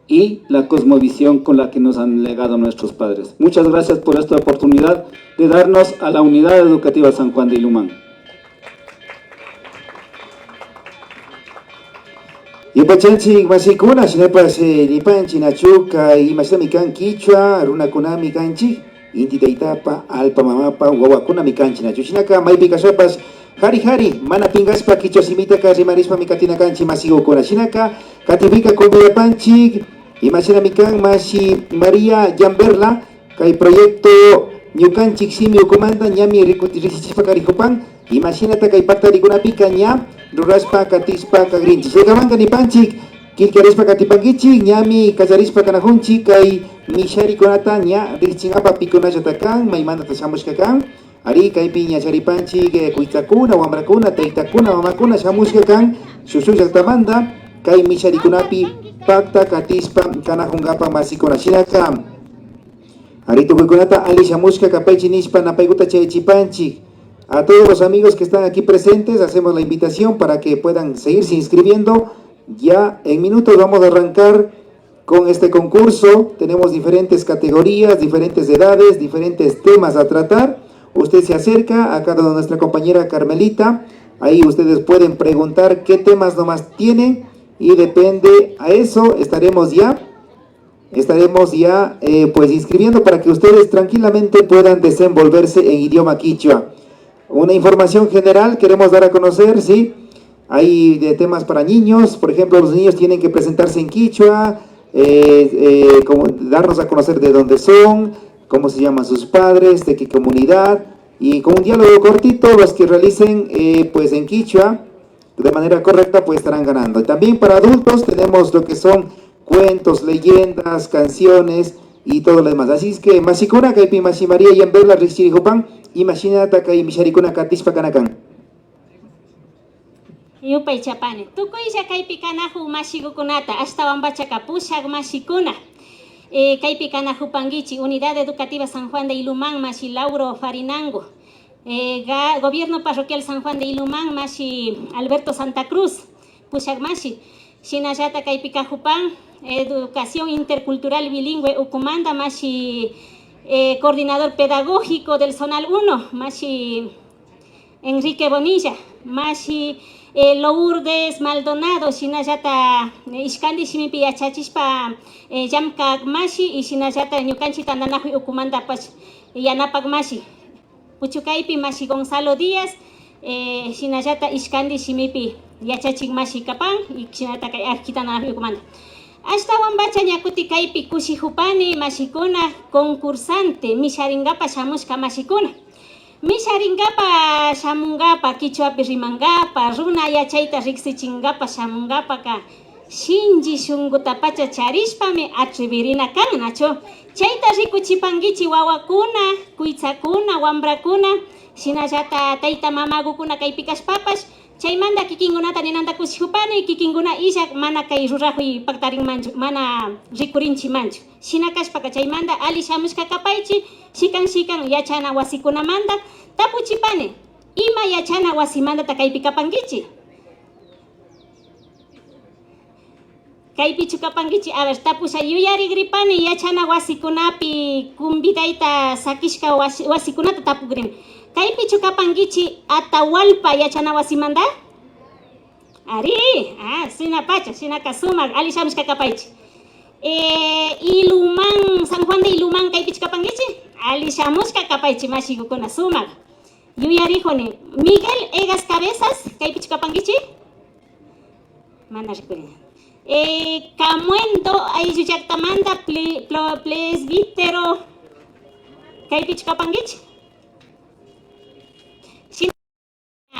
y la cosmovisión con la que nos han legado nuestros padres. Muchas gracias por esta oportunidad de darnos a la Unidad Educativa San Juan de Ilumán. Yupaychanchik mashikuna, shinapash, eh, nipanchik nachu, kay imashnami kan kichwa, runakunami kanchik, inti taytapa, allpa mamapa wawakunami kanchik, nachu? Shinaka maypi kashpapash, kari kari, mana pinkashpa kichwa shimitaka rimarishpami katina kanchik, mashigukuna. Shinaka katipika convidapanchik, imashinami kan, mashi María Yamberla, kay proyecto ñukanchik shimi ukumanta ñami riku-, riksichishpa karikupan, imashinata kay paktarikunapika ña rurashpa katishpa kagrinchik. Chaykamanka nipanchik, killkarishpa katipankichik, ñami kallarishpa kanajunchik kay misharikunata ña rikchinkapak pikunallata kan, maymantata shamushka kan. Ari, kaypi ña charipanchik, eh, kuytsakuna, wambrakuna, taytakuna, mamakuna shamushka kan shuk shuk llaktamanta kay misharikunapi pakta katishpa kanajunkapak, mashikuna. Shinaka, ari, tukuykunata ali shamushka kapaychik nishpa napaykuta chayachipanchik. A todos los amigos que están aquí presentes, hacemos la invitación para que puedan seguirse inscribiendo. Ya en minutos vamos a arrancar con este concurso. Tenemos diferentes categorías, diferentes edades, diferentes temas a tratar. Usted se acerca acá donde nuestra compañera Carmelita. Ahí ustedes pueden preguntar qué temas nomás tienen y depende a eso estaremos ya estaremos ya, eh, pues, inscribiendo para que ustedes tranquilamente puedan desenvolverse en idioma quichua. Una información general queremos dar a conocer, ¿sí? Hay de temas para niños, por ejemplo, los niños tienen que presentarse en quichua, eh, eh, como darnos a conocer de dónde son, cómo se llaman sus padres, de qué comunidad, y con un diálogo cortito, los que realicen, eh, pues, en quichua, de manera correcta, pues estarán ganando. También para adultos tenemos lo que son cuentos, leyendas, canciones y todo lo demás. Así es que, mashikuna, kaypi mashi María Yambela rikchirijupan, imashinata kay misharikuna katishpa kana kan. Yupaychapani. Tukuylla kaypi kanajun mashigukunata, ashtawanpachaka pushak mashikuna. Eh, kaypi kanajupankichi Unidad Educativa San Juan de Ilumán mashi Lauro Farinango. Eh, ga-, Gobierno Parroquial San Juan de Ilumán mashi Alberto Santa Cruz, pushak mashi. Shinallata kaypi kajupan Educación Intercultural Bilingüe ukumanta mashi, eh, Coordinador Pedagógico del Zonal uno, mashi Enrique Bonilla, mashi, eh, Lourdes Maldonado, shinallata, eh, ishkanti shimipi yachachishpa, eh, llamkak mashi, y shinallata ñukanchik tantanajuy ukumantapash yanapak mashi. Puchukaypi mashi Gonzalo Díaz, eh, shinallata ishkanti shimipi yachachik mashi kapan, y shinallata kay akita nanakuykumanta. Ashtawanpacha ña kuti kaypi kushijupani mashikuna, concursante, misharinkapak shamushka mashikuna. Misharinkapak shamunkapak, kichwapi rimankapak, runa yachayta riksichinkapak shamunkapakka, shinchi shunkutapacha charishpami atrevirina kan, nachu? Chayta rikuchipankichik wawakuna, kuytsakuna, wambrakuna, shinallata tayta mamakukuna kaypi kashpapash, chaymanta kikinkunata ninanta kushijupani, kikinkuna illak mana kay rurajuy paktarinmanchu, mana rikurinchimanchu. Shina kashpaka chaymanta ali shamushka kapaychik, shikan shikan yachana wasikunamanta tapuchipani, ima yachana wasimantata kaypi kapankichik? Kaypichu kapankichik? A ver, tapusha, yuyarigripani yachana wasikunapi convidayta sakishka wasi-, wasikunata tapugrini. Kaypichu kapankichik Atahualpa yachana wasimanta? Ari, ah, shinapacha, shinaka sumak, ali shamushka kapaychik. Eh, Ilumán, San Juan de Ilumán, kaypichu kapankichik? Ali shamushka kapaychik, mashigukuna, sumak. Yuyarijuni, Miguel Egas Cabezas, kaypichu kapankichik? Mana rikurin. Eh, Camuendo ayllu llaktamanta pli-, plo-, presbítero, kaypichu kapankichik? Shin-,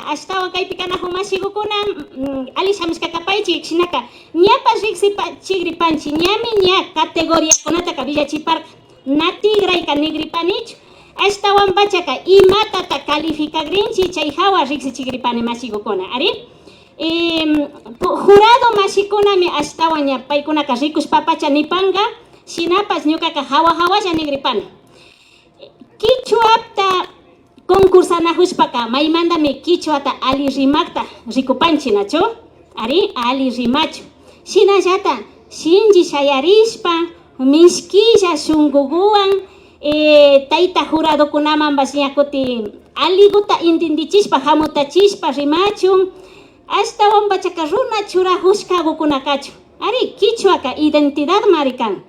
ashtawan kaypi kanajun mashigukuna, mm, ali shamushka kapaychik, shinaka ñapash riksipa-, chigripanchik, ñami ña categoriakunataka willachiparka. Na tigrayka nigripanichu. Ashtawanpachaka imatata calificagrinchik chay jawa riksichigripani mashigukuna, ari. Em, pu-, jurado mashikunami ashtawan ña paykunaka rikushpapacha nipanka, shinapash ñukaka jawa jawalla nigripani. Kichwata concursanajushpaka maymantami kichwata ali rimakta rikupanchik, nachu? Ari, ali rimachu. Shinallata shinchi shayarishpa, mishkilla shunkukuwan, eh, tayta juradokunamanpash ña kuti aliguta intindichishpa, jamutachishpa rimachun, ashtawanpachaka runa churajushkagukuna kachun. Ari, kichwaka identidadmari kan.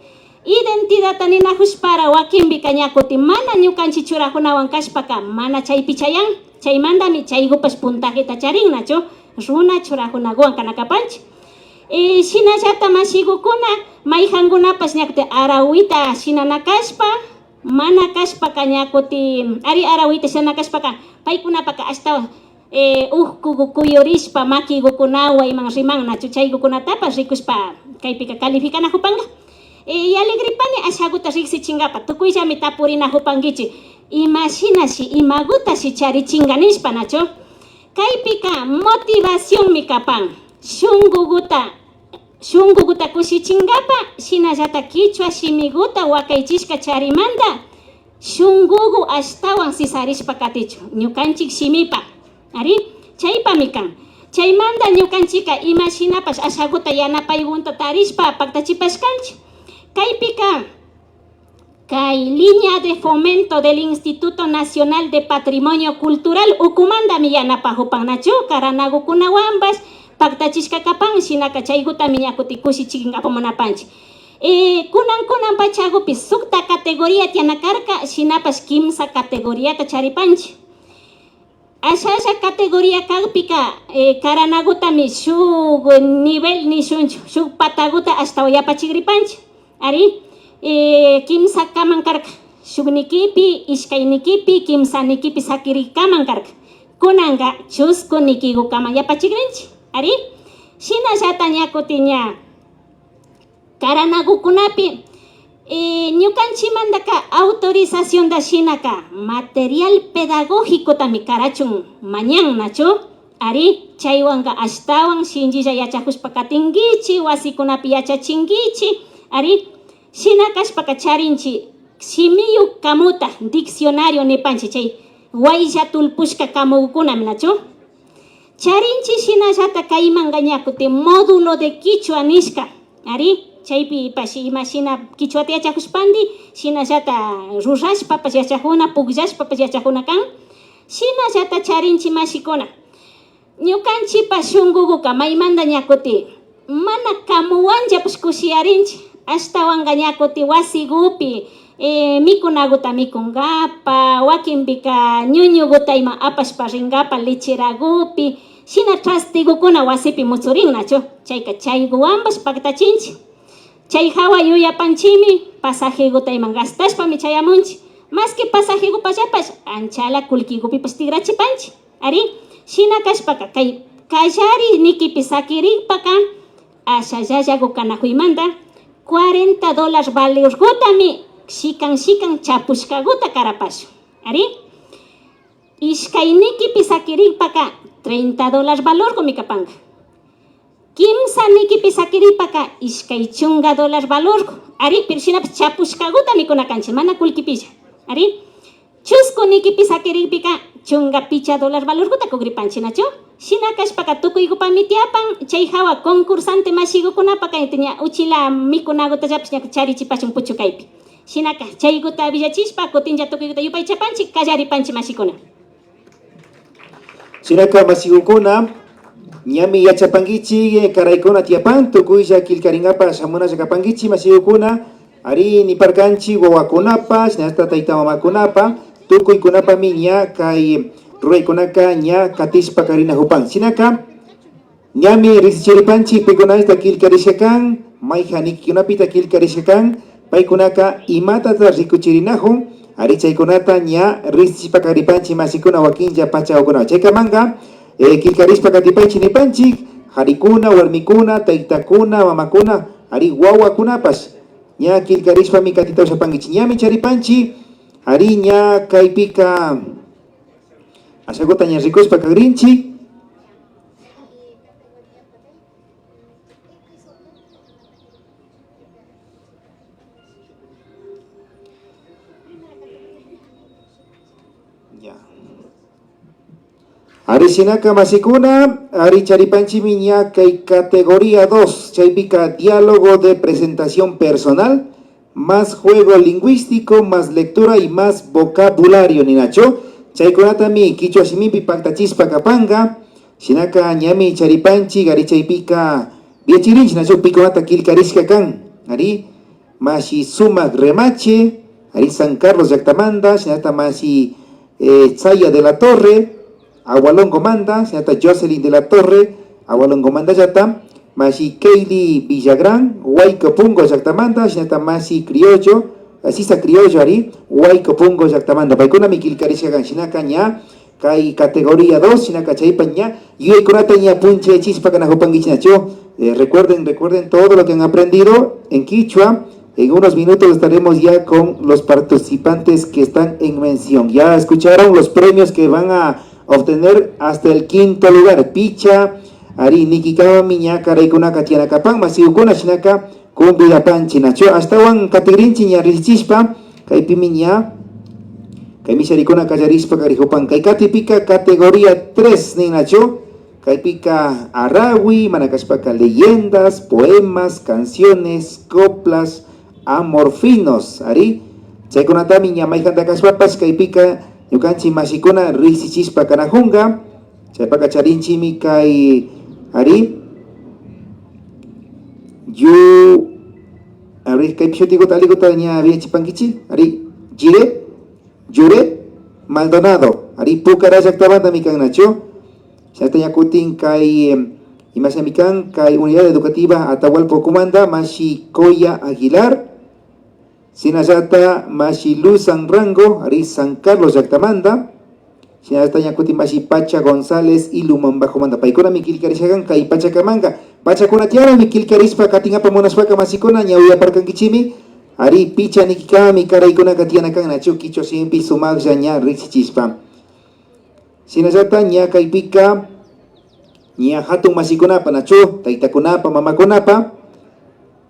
Identidadta ninajushpara wakinpika ña kutin mana ñukanchik churakunawan kashpaka mana chaypi chayan. Chaymantami chaykupash puntajeta charin nachu, runa churakunakuwan kana kapanchik. Y shinallata mashikukuna, mayjankunapash ña kutin arawita shinana kashpa, mana kashpaka ña kutin ari arawita shinana kashpaka paykunapaka ashtawan eh, ukkuku kuyurishpa makikukunawan iman riman nachu, chaykukunatapash rikushpa kaypika calificanajupanka. Eh, y alegripani ashakuta riksichinkapa, tukuyllami tapurinajupankichik, imashinashi, imakutashi charichinka nishpa nachu. Kaypika motivacionmi kapan, shunkukuta, shunkukuta kushichinkapa, shinallata kichwa shimikuta wakaychishka charimanta, shunkuku ashtawan sisarishpa katichun ñukanchik shimipa. Ari, chaypami kan. Chaymanta ñukanchikka imashinapash ashakuta yanapaykunata tarishpa paktachipashkanchik. Kaypika kay línea de fomento del Instituto Nacional de Patrimonio Cultural ukumantami yanapajupan nachu, karanakukunawanpash paktachishka kapan, shinaka chaykutami ña kutin kushichinkapa munapanchik. Eh, kunan, kunan pachakupi sukta categoría tiyana karka, shinapash kimsa categoríata charipanchik. Ashalla categoría kakpika, eh, karanakutami shuk nivel nishunchik, shuk patakuta ashtawan yapachikripanchik. Ari, eh, kimsa kaman karka, shuk nikipi, ishkay nikipi, kimsa nikipi sakirikaman karka. Kunanka chusku nikikukaman yapachikrinchik. Ari, shinallata ña kutin ña karanakukunapi, eh, ñukanchikmantaka autorizacionta shinaka material pedagógicotami karachun mañan nachu. Ari, chaywanka ashtawan shinchilla yachajushpa katinkichik, wasikunapi yachachinkichik. Ari, shina kashpaka charinchik shimiyuk kamuta, diccionario nipanchik, chay waylla tullpushka kamukunami nachu. Charinchik shinallata kaymanka ña kutin módulo de kichwa nishka. Ari, chaypipash imashina kichwata yachajushpanti, shinallata rurashpapash yachajuna, pukllashpapash yachajuna kan. Shinallata charinchik mashikuna. Ñukanchikpa shunkukuka maymanta ña kutin mana kamuwanllapash kushiyarinchik, ashtawanka ña kutin wasikupi, eh, mikunakuta mikunkapa, wakinpika ñuñukuta ima apashpa rinkapa lecherakupi, shina trastekukuna wasipi mutsurin nachu, chayka chaykuwanpash paktachinchik. Chay hawa yuyapanchikmi, pasajekuta ima gastashpami chayamunchik, maski pasajekupallapash anchala kullkikupipash tikrachipanchik. Ari, shina kashpaka kay kallari nikipi sakirikpaka ashallallaku kanakuymanta cuarenta dólar valorkutami shikan shikan chapushkakuta karapashun. Ari, ishkay nikipi sakirikpaka treinta dólar valorkumi kapanka. Kimsa nikipi sakirikpaka ishkay chunka dólar valorku. Ari, pero shinapash chapushkakuta mikuna kanchik, mana kullkipilla. Ari, chusku nikipi sakirikpika chunka picha dólar valorkuta kukripanchik, nachu? Shina kashpaka tukuykupami tiyapan, chay hawa concursante mashikukunapaka ña uchila mikunakutallapash ña charichipashun puchukaypi. Shinaka chaykuta willachishpa kutinlla tukuykuta yupaychapanchik, kallaripanchik mashikuna. Shinaka mashikukuna, ñami yachapankichik, eh, karaykuna tiyapan, tukuylla killkarinkapak shamunalla kapankichik mashikukuna, ari niparkanchik wawakunapa, shinallata tayta mamakunapa, tukuykunapami ña kay ruraykunaka ña katishpa karinakupan. Shinaka, ñami riksichiripanchik pikunallata killkarishka kan, mayjan nikikunapita killkarishka kan, paykunaka imatata rikuchirinakun, ari chaykunata ña riksichishpa karipanchik mashikuna wakinlla pachakunawan. Chaykamanka, eh, killkarishpa katipaychik nipanchik, karikuna, warmikuna, taytakuna, mamakuna, ari wawakunapash ña killkarishpami katita ushapankichik. Ñami charipanchik, ari ña kaypika ashakuta ña rikushpa kagrinchik. Ya. Ari shinaka mashikuna, ari charipanchikmi ña kay categoría dos, chaypika diálogo de presentación personal, más juego lingüístico, más lectura y más vocabulario ninachu. Chaykunatami kichwa shimipi paktachishpa kapanka. Shinaka ñami charipanchik, ari chaypika viachirinchik nachu pikunata killkarishka kan. Ari, mashi Sumak Remache, ari San Carlos llaktamanta, shinata mashi, eh, Saya de la Torre, Agualongomanta, shinata Jocelyn de la Torre, Agualongomantallata, mashi Keyli Villagrán, Huayco Pungo llaktamanta, shinata mashi Criollo, eh, Sisa Criollo, ari, Huayco Pungo llaktamanta. Paykunami killkarishka kan, shinaka ña, kay categoría dos, shinaka chaypa ña yuyaykunata ña punchayachishpa kanakupankichinachu. Eh, recuerden, recuerden todo lo que han aprendido en quichua. En unos minutos estaremos ya con los participantes que están en mención. Ya escucharon los premios que van a obtener hasta el quinto lugar. Picha, ari, nikikami ña karaykunaka tiyanakapan, masikuna, shinaka, convidapanchi, nachu. Ashtawan katigrinchi ña riksichishpa, kaypimi ña, kay misharikuna kallarishpa karikupan. Kay katipika categoría tres nin, nachu. Kaypika aragui, mana kashpaka leyendas, poemas, canciones, coplas, amor finos, ari. Chaykunatami ña mayjanta kashpapash kaypika ñukanchi mashikuna riksichishpa kanakunka. Chaypaka charinchimi kay, ari, yu, a ver, kaypi shutikuta alikuta ña wiñachipankichi, ari, Jire, Jure Maldonado, ari, Pucará llaktamantami kan, nachu. Shinata ña kutin kay, em, imashami kan, kay Unidad Educativa Atahualpa ukumanta, mashi Coya Aguilar, shinallata mashi Luz Anrango, ari, San Carlos llaktamanta. Shinallata ña kutin mashi Pacha González, Ilumán Bajomanta. Paykunami killkarishka kan kay pachakamanga. Pachakuna tiyanami killkarishpa katinkapak munashpaka, masikuna, ña uyaparkankichimi. Ari, picha nikikami karaykunaka tiyana kan, nachu, kichwa shimipi sumaklla ña riksichishpa. Shinallata ña kaypika ña hatun mashikunapa, nachu, taytakunapa, mamakunapa,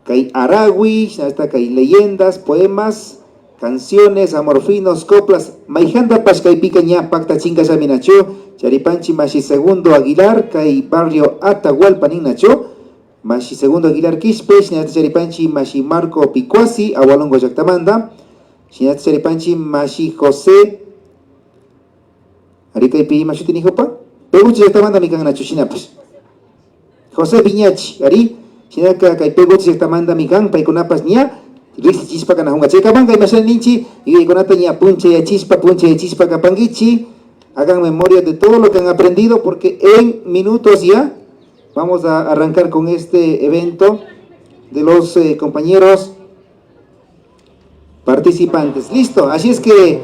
kay aragui, shinallata kay leyendas, poemas, canciones, amor finos, coplas, mayjantapash kaypika ña paktachinkallami, nachu. Charipanchi mashi Segundo Aguilar, kay barrio Atahualpa nin, nachu. Mashi Segundo Aguilar Quispe, shinallata charipanchi mashi Marco Picuasi, Agualongo llaktamanta. Shinallata charipanchi mashi José, ari, kaypi ima shuti nikupa? Peguche llaktamantami kan, nachu, shinapash. José Viñachi, ari, shinaka kay Peguche llaktamantami kan, paykunapash ña riksichishpa kanakunka. Chaykamanga imashna ninchi, yuyaykunata ña punchayachishpa, punchayachishpa kapankichi. Hagan memoria de todo lo que han aprendido, porque en minutos ya vamos a arrancar con este evento de los, eh, compañeros participantes. Listo, así es que,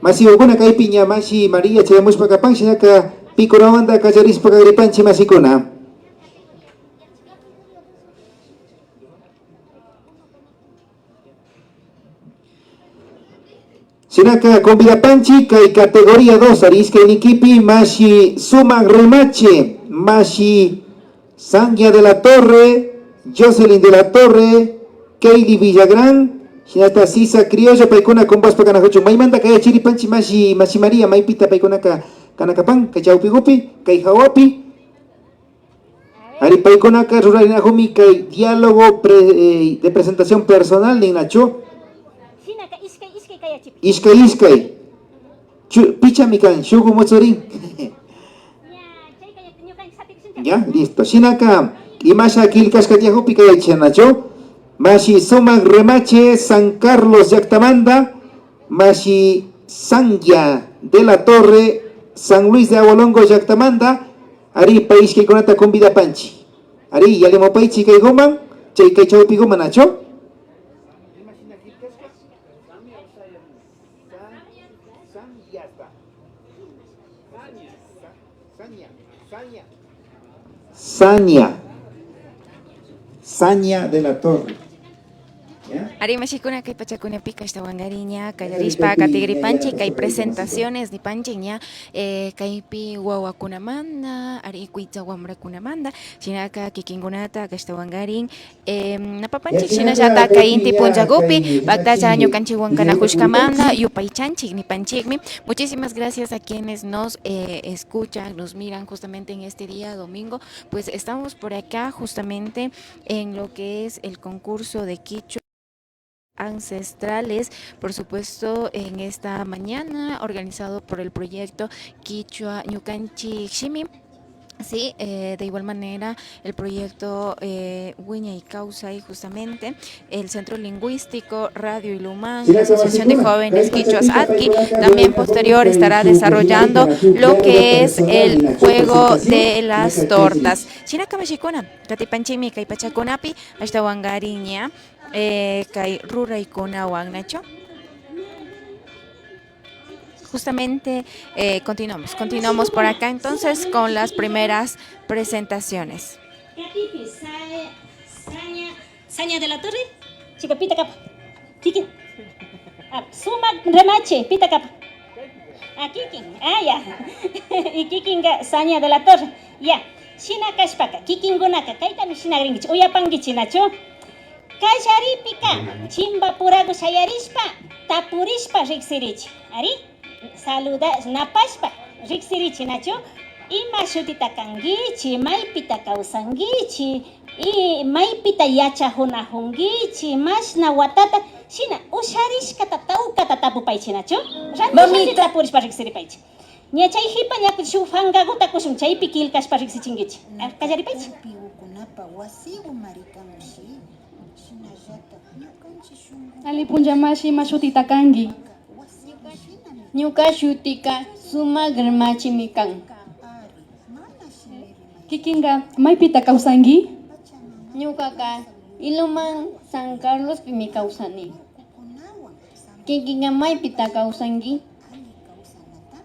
mashikuna, kaypi ña mashi María chayamushpa kapan, shinaka pikunamanta kallarishpa kagripanchi, mashikuna. Shinaka convidapanchi kay categoría dos, ari, ishkay nikipi mashi Sumak Remache, mashi Sanguia de la Torre, Jocelyn de la Torre, Keyli Villagrán, shinata Sisa Criollo, paykuna kumpashpa kanakuchun. Maymanta kayachiripanchi mashi, mashi María, maypita paykunaka kanakapan, kay chawpigupi, kay hawapi. Ari, paykunaka rurarinakumi kay diálogo pre-, eh, de presentación personal nin, nachu. Shinaka ishkay, ishkay kayachipi. Ishkay, ishkay. Chu-, pichami kan, shugu mutsurin. Ña, chayka ña ñukanchik sapikushinchik. Ya, listo. Shinaka, imasha killkashka tiyakupi kayachishanachu. Mashi Sumak Remache, San Carlos llaktamanta. Mashi Sanguia de la Torre, San Luis de Agualongo llaktamanta, ari, pay ishkaykunata convidapanchi. Ari, yalimupaychi kaykuman, chay kay chawpikuman, nachu? Sania. Sania de la Torre. ¿Ya? Ari, mashikuna, kay pachakunapika ashtawankarin ña kallarishpa katigripanchik kay presentaciones nipanchik ña, eh, kaypi wawakunamanta, ari, kuytsa wamrakunamanta, shinaka kikinkunata ashtawankarin, eh, napapanchik, shinallata kay inti punllakupi paktalla ñukanchikwan kanakushkamanta yupaychanchik nipanchikmi. Muchísimas gracias a quienes nos, eh, escuchan, nos miran justamente en este día domingo. Pues estamos por acá justamente en lo que es el concurso de kichwa ancestrales, por supuesto, en esta mañana organizado por el proyecto Kichwa Ñukanchik Shimi. Sí, eh, de igual manera, el proyecto, eh, Wiñay Kawsay, justamente, el Centro Lingüístico Radio Ilumán, la Asociación de Jóvenes Quichuas, ADKI, también posterior estará desarrollando lo que es el juego de las tortas. Shinaka mashikuna, katipanchimi kay pachakunapi, ashtawankariña, eh, kay ruraykunawan, nachu? Justamente, eh, continuamos, continuamos por acá entonces con las primeras presentaciones. Katipi, Sa-, Saña, Saña de la Torre, chica, pita kapa. Kikin. Ah, sumak remache, pita kapa. Ah, kikin. Ah, ya. Y kikinka Saña de la Torre. Ya. Shina kashpaka, kikinkunaka kaytami shinagrinkichi, uyapankichi, nachu? Kallaripika, chimpapuraku shayarishpa, tapurishpa riksirichi. Ari? Saluda, napashpa riksirichi, nachu? Ima shutita kankichi, maypita kawsankichi, y maypita yachajunajunkichi, mashna watata, shina usharishkata, tawkata tapupaychi, nachu? Ranti, ranti tapurishpa riksiripaychi. Ña chay jipa ña shuk fangaguta kushun, chaypi killkashpa riksichinkichi. Ah, kallaripaychi. Ñuka tupi ukunapa wasigu marikanshi. Shinallata ñukanchi shungu. Alli punlla mashi, ima shutita kanki? Ñuka shutika Sumak Rimachimi kan. Kikinka maypita kawsanki? Ñukaka Ilumán, San Carlospimi kawsani. Kikinka maypita kawsanki?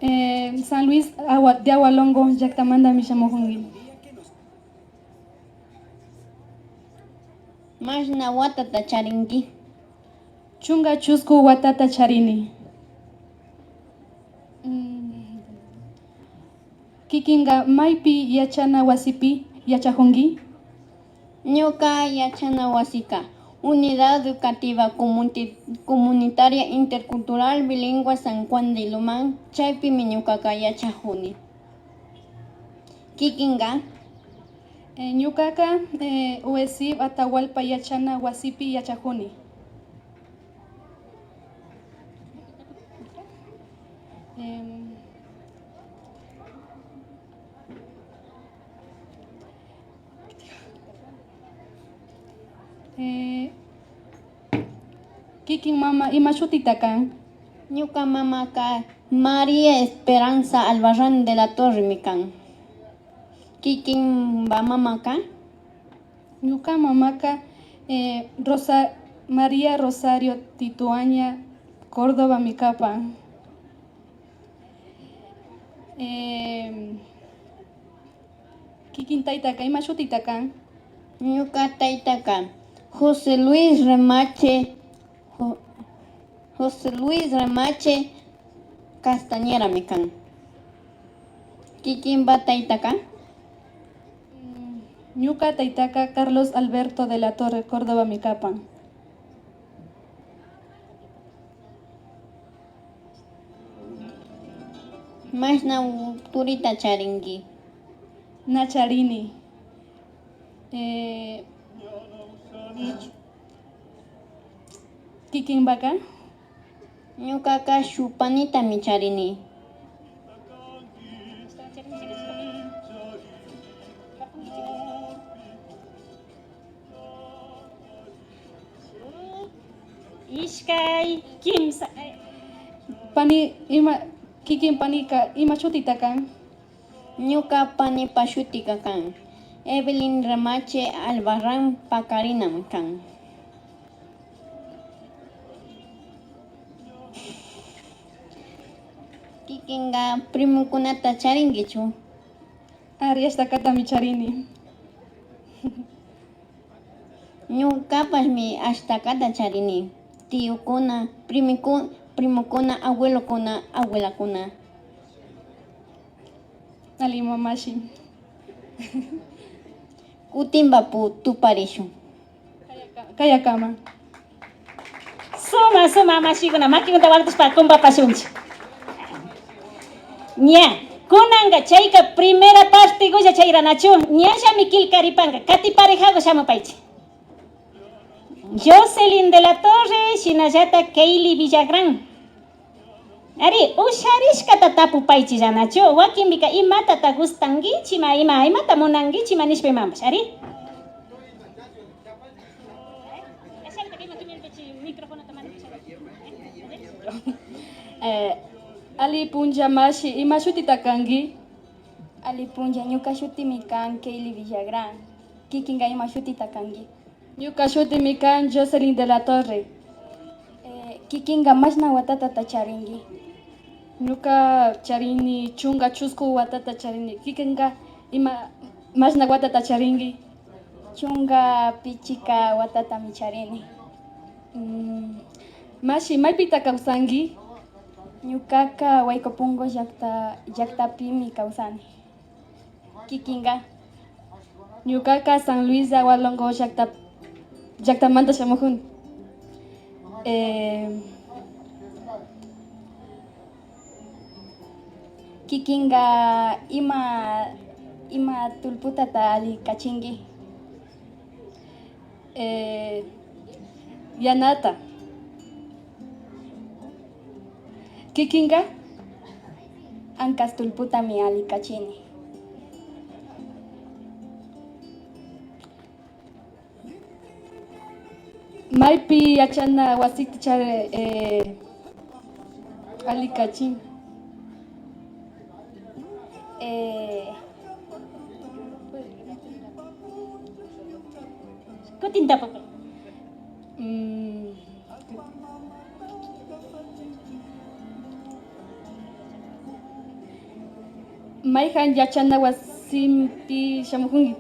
Eh, San Luis, Agua, de Agualongo llaktamantami shamujunki. Mashna watata charinki? Chunka chusku watata charini. Mm. Kikinka maypi yachana wasipi yachajunki? Ñuka yachana wasika Unidad Educativa Comunti-, Comunitaria Intercultural Bilingüe San Juan de Ilumán, chaypimi ñukaka yachajuni. Kikinka? Eh, ñukaka, eh, UESIB Atahualpa yachana wasipi yachajuni. Em, eh, kikin mama, ima shutita kan? Ñuka mamaka María Esperanza Albarrán de la Torremi kan. Kikinpa mamaka? Ñuka mamaka, eh, Rosa-, María Rosario Tituaña Córdobami kapan. Em, kikin taytaka ima shutita kan? Ñuka taytaka José Luis Remache, Jo-, José Luis Remache Castañerami kan. Kikinpa taytaka? Mm, ñuka taytaka Carlos Alberto de la Torre Córdobami kapan. Mashna turita charinki? Na charini. Eh, kikinpaka? Ñukaka shuk panitami charini. Ishkay, kimsa. Pani, ima, kikin panika ima shutita kan? Ñuka panipa shutika kan Evelyn Remache Albarrán Pacarinami kan. Kikinka primokunata charinkichu? Ari, ashtakatami charini. Ñukapashmi ashtakata charini. Tiyukuna, primiku-, primokuna, abuelokuna, abuelakuna. Alli mamashi. Kutinpa pu-, tuparishun. Kayakama. Suma, suma, mashikuna, makikunata waktushpa kumpapashunchik. Ña, kunanka chayka primera partekulla chayranachu, ñallami killkaripanka, katiparejaku shamupaychik. Jocelyn de la Torre, shinallata Kaylee Villagrán. Ari, usharishkata tapupaychilla nachu. Wakinpika imatata gustankichima, ima, imata munankichima nishpa imapash. Ari. Eh, ali punlla mashi, ima shutita kanki? Ali punlla, ñuka shutimi kan Kaylee Villagrán. Kikinka ima shutita kanki? Ñuka shutimi kan Jocelyn de la Torre. Eh, kikinka mashna watatata charinki? Ñuka charini chunka chusku watata charini. Kikinka ima mashna watata charinki? Chunka pichka watatami charini. Mm, mashi, maypita kawsanki? Ñukaka Waykupunku llakta, llaktapimi kawsani. Kikinka? Ñukaka San Luis de Agualongo llakta, llaktamanta shamukuni. Eh, kikinka ima, ima tullputata allikachinki? Eh, yanata. Kikinka? Ankas tullputami allikachini. Maypi yachana wasita chari, eh, allikachin? Eh, kutin tapupay. Mm. Mayjan yachana wasimpi shamujunki?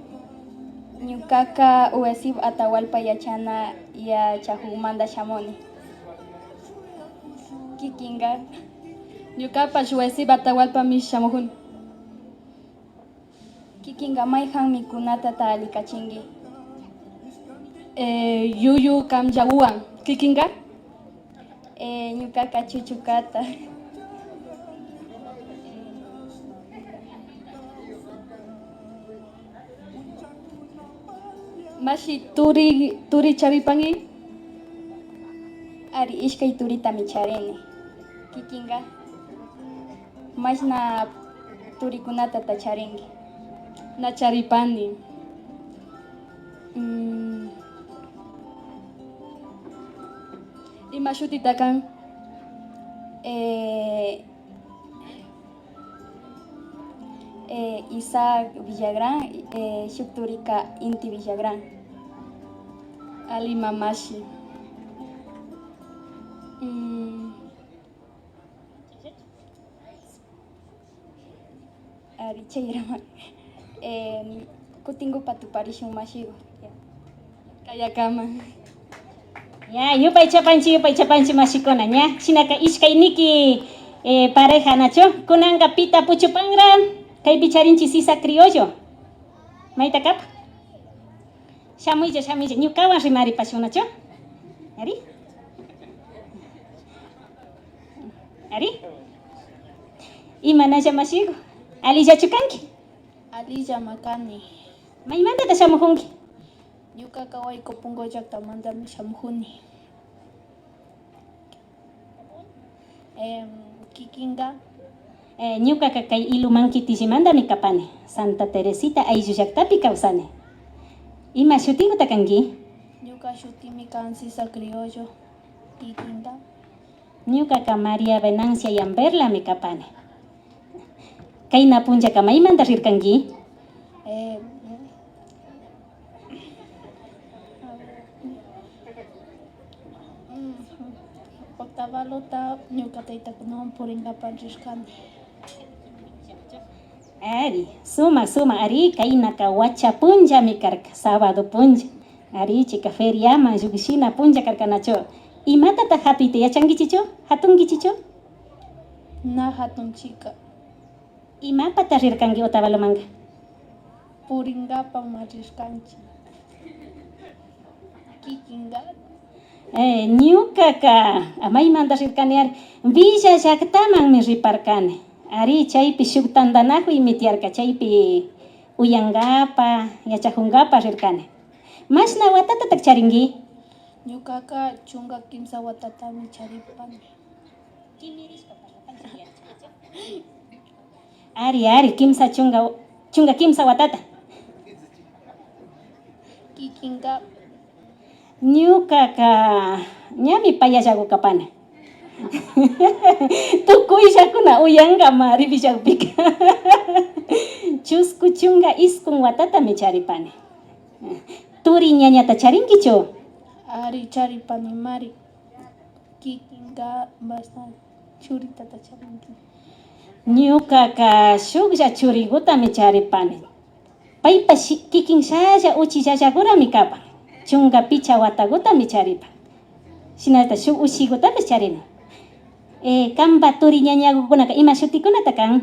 Ñukaka UESIB Atahualpa yachana yachajunmanta shamuni. Kikinka? Ñukapash UESIB Atahualpami shamujuni. Kikinka mayjan mikunatata allikachinki? Eh, yuyu kamllawan. Kikinka? Eh, ñukaka chuchukata. Mashi, turi, turi charipanki? Ari, ishkay turitami charini. Kikinka? Mashna turikunatata charinki? Na charipani. Mm. Ima shutita kan? Eh, eh, Isaac Villagrán, eh, shuk turika Inti Villagrán. Ali mamashi. Mm. Ari, chayrama. Em, kutinkupa tuparishun mashiku. Ya. Kayakama. Ya, yupaychapanchi, yupaychapanchi mashikuna, ña. Shinaka ishkay niki, eh, pareja, nachu? Kunanka pita puchupanra, kaypi charinchi sisa criollo. Mayta kapan? Shamuylla, shamuylla, ñukawan rimaripashun, nachu? Ari? Ari? Imanalla mashiku? Alillachu kanki? Alillama kani. Maymantata shamujunki? Ñukaka Waykupunku llaktamantami shamujuni. Em, kikinka? Eh, ñukaka kay Ilumanqui tillimantami kapani, Santa Teresita ayllu llaktapi kawsani. Ima shutikuta kanki? Ñuka shutimi kan Sisa Criollo. Kikinka? Ñukaka María Venancia Yamberlami kapani. Kayna punllaka maymanta rirkanki? Eh, Otavalota ñuka taytakunawan purinkapak rirkani. Ari, sumak, sumak, ari, kaynaka wacha punllami karka, sábado punlla. Ari, chayka feriaman llukshina punlla karka nachu. Imatata japita yachankichichu? Jatunkichichu? Na jatunchika. Imapata rirkanki Otavalomanka? Purinkapakma rirkanchi. Kikinka. Eh, ñukaka maymanta rirkani ari, Villa llaktamanmi riparkani. Ari, chaypi shuk tantanakuymi tiyarka, chaypi uyankapak, yachakunkapak rirkani. Mashna watatatak charinki? Ñukaka chunka kimsa watatami charipani. Kimirishpa parlapay. Ari, ari, kimsa chunka, chunka kimsa watata. Kikinka. Ñukaka ñami payallagu kapani. Tukuyllakuna uyankama rivillakpika. Chusku chunka iskun watatami charipani. Turi ñañata charinkichu? Ari, charipanimari. Kikinka basta churitata charinki. Ñukaka shuklla churigutami charipani. Paypa shi-, kikinshalla uchillallagurami kapan. Chunka pichka watagutami charipan. Shinallata shuk ushigutapash charini. Eh, kanpa turi ñañagukunaka ima shutikunata kan?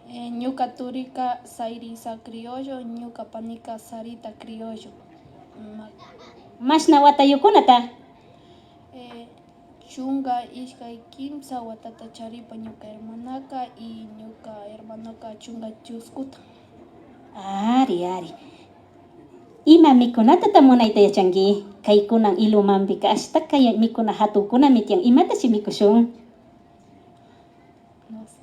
Eh, ñuka turika Sairisa Criollo, ñuka panika Sarita Criollo. Ma- Mashna watayukunata? Eh, chunka ishkay kimsa watata charipan ñuka hermanaka y ñuka hermanoka chunka chuskuta. Ari, ari. Ima mikunatata munayta yachanki? Kay kunan Ilumanpika ashtaka mikuna hatunkunami tiyan. Imatashi mikushun? No sé.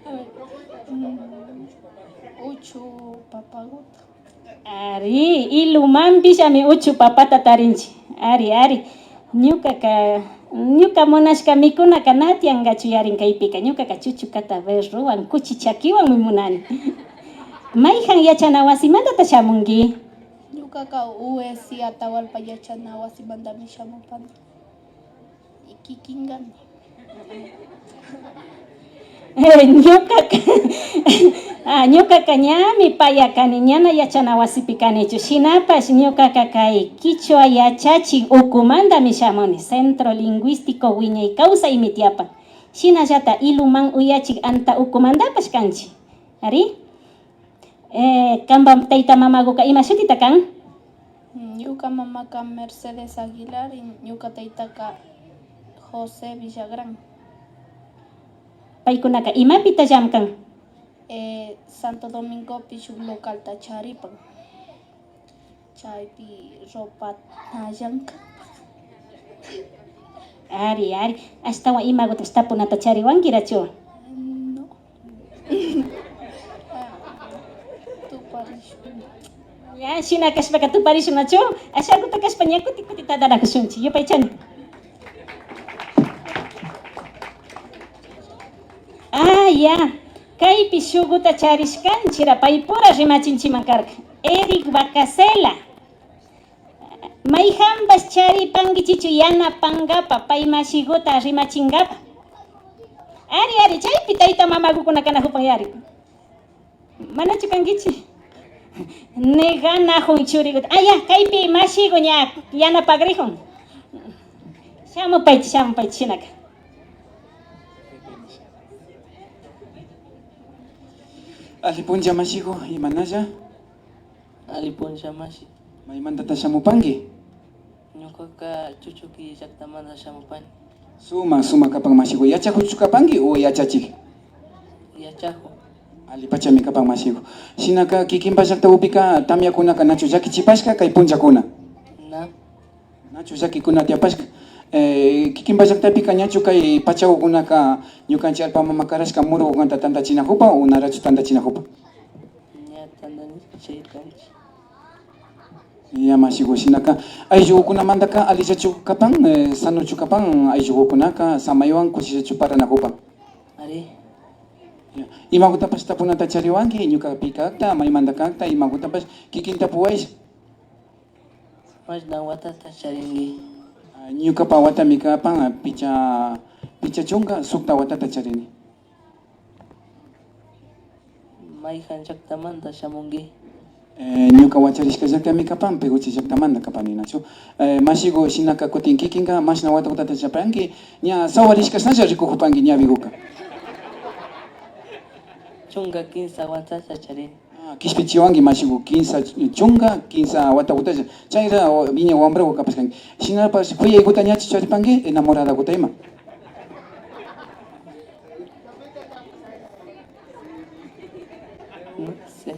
A ver, mm, uchu papaguta. Ari, Ilumanpishami uchu papata tarinchi. Ari, ari. Ñukaka, ñuka munashka mikunaka na tiyankachu yarin kaypika. Ñukaka chuchukata berrowan, kuchi chakiwanmi munani. Mayjan yachana wasimantata shamunki? Ñukaka U S I Atahualpa yachana wasimantami shamupani. Kikinkami. Eh, ñukaka, ah, ñukaka ñami paya kani, ñana yachana wasipi kanichu. Shinapash ñukaka kay kichwa yachachik ukumantami shamuni, Centro Lingüístico Wiñay Kawsaymi tiyapan. Shinallata Iluman uyachik anta ukumantapash kanchi. Ari? Eh, kanpa tayta mamaguka ima shutita kan? Ñuka mamaka Mercedes Aguilar y ñuka taytaka José Villagrán. Paykunaka imapita llamkan? Eh, Santo Domingopi shuk localta charipan. Chaypi ropata llankan. Ari, ari. Ashtawan imagutash tapunata chariwankirachu? No. Tuparishun. Ya, shina kashpaka tuparishunachu? Ashaguta kashpa ña kuti kuti tadanakushunchi. Yupaychani. Ah, ya. Kaypi shuguta charishkanchira, paypura rimachinchiman karka. Eric Vacasela. Mayjanpash charipankichichu yanapankapa, pay mashiguta rimachinkapa. Ari, ari, chaypi tayta mamagukunaka najupan yari. Manachu kankichi? Neganajun churiguta. Ah, ya, kaypi mashigu ña yanapagrijun. Shamupaychi, shamupaychi, shinaka. Alli puncha mashigu, imanalla? Alli puncha mashi. Maymantata shamupanki? Ñukaka Chuchuki llaktamanta shamupani. Suma, suma kapan mashigu. Yachajuchu kapanki o yachachik? Yachaku. Allipachami kapan mashigu. Shinaka kikinpa llaktakupika tamiakunaka nachu llakichipashka kay punchakuna? Na. Nachu llakikuna tiapashka. Eh, kikinpa llaktapika ñachu kay pachagukunaka ñukanchi allpa mama karashka murugukunata tantachinajupa o narachu tantachinajupa? Ña tantani, chay kanchi. Ya, mashigu, shinaka ayllugukunamantaka allillachu kapan, eh, sanochu kapan ayllugukunaka samaywan kushillachu paranajupa? Ari. Ya. Imagutapash tapunata chariwanki, ñuka pi kakta, maymanta kakta, imagutapash kikin tapuwaylla. Mashna watata charinki? Ah, ñukapa watami kapan, ah, picha, picha chunka, sukta watata charini. Mayjan llaktamanta shamunki? Eh, ñuka wacharishka llaktami kapan, Peguche llaktamanta kapani, nachu? Eh, mashigu, shinaka kutin kikinka mashna watata chapanki, ña sawarishkashnalla rikujupanki ñawiguka. Chunka kinsa watata charini. Ah, kishpichiwanki mashigu, kinsa chunka, kinsa watagutalla. Chayra, o, wiñay wambragu kapashkanki. Shinapash, kuyayguta ñachu charipanki, enamoradaguta ima. No sé.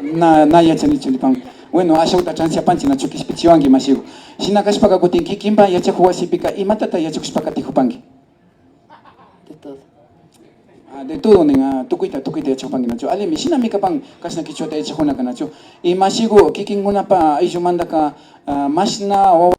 Na, na yachanichu nipan. Bueno, ashawta transiapanchi, nachu kishpichiwanki mashigu. Shina kashpaka kutin kikinpa yachajuwasipika imatata yachakushpa katijupanki? De todo nin, ah, tukuyta, tukuyta yachakupanki nachu. Allimi, shinami kapan kashna kichwata yachakkunaka nachu. Y mashiku, kikinkunapa ayllumantaka, ah, mashna wawa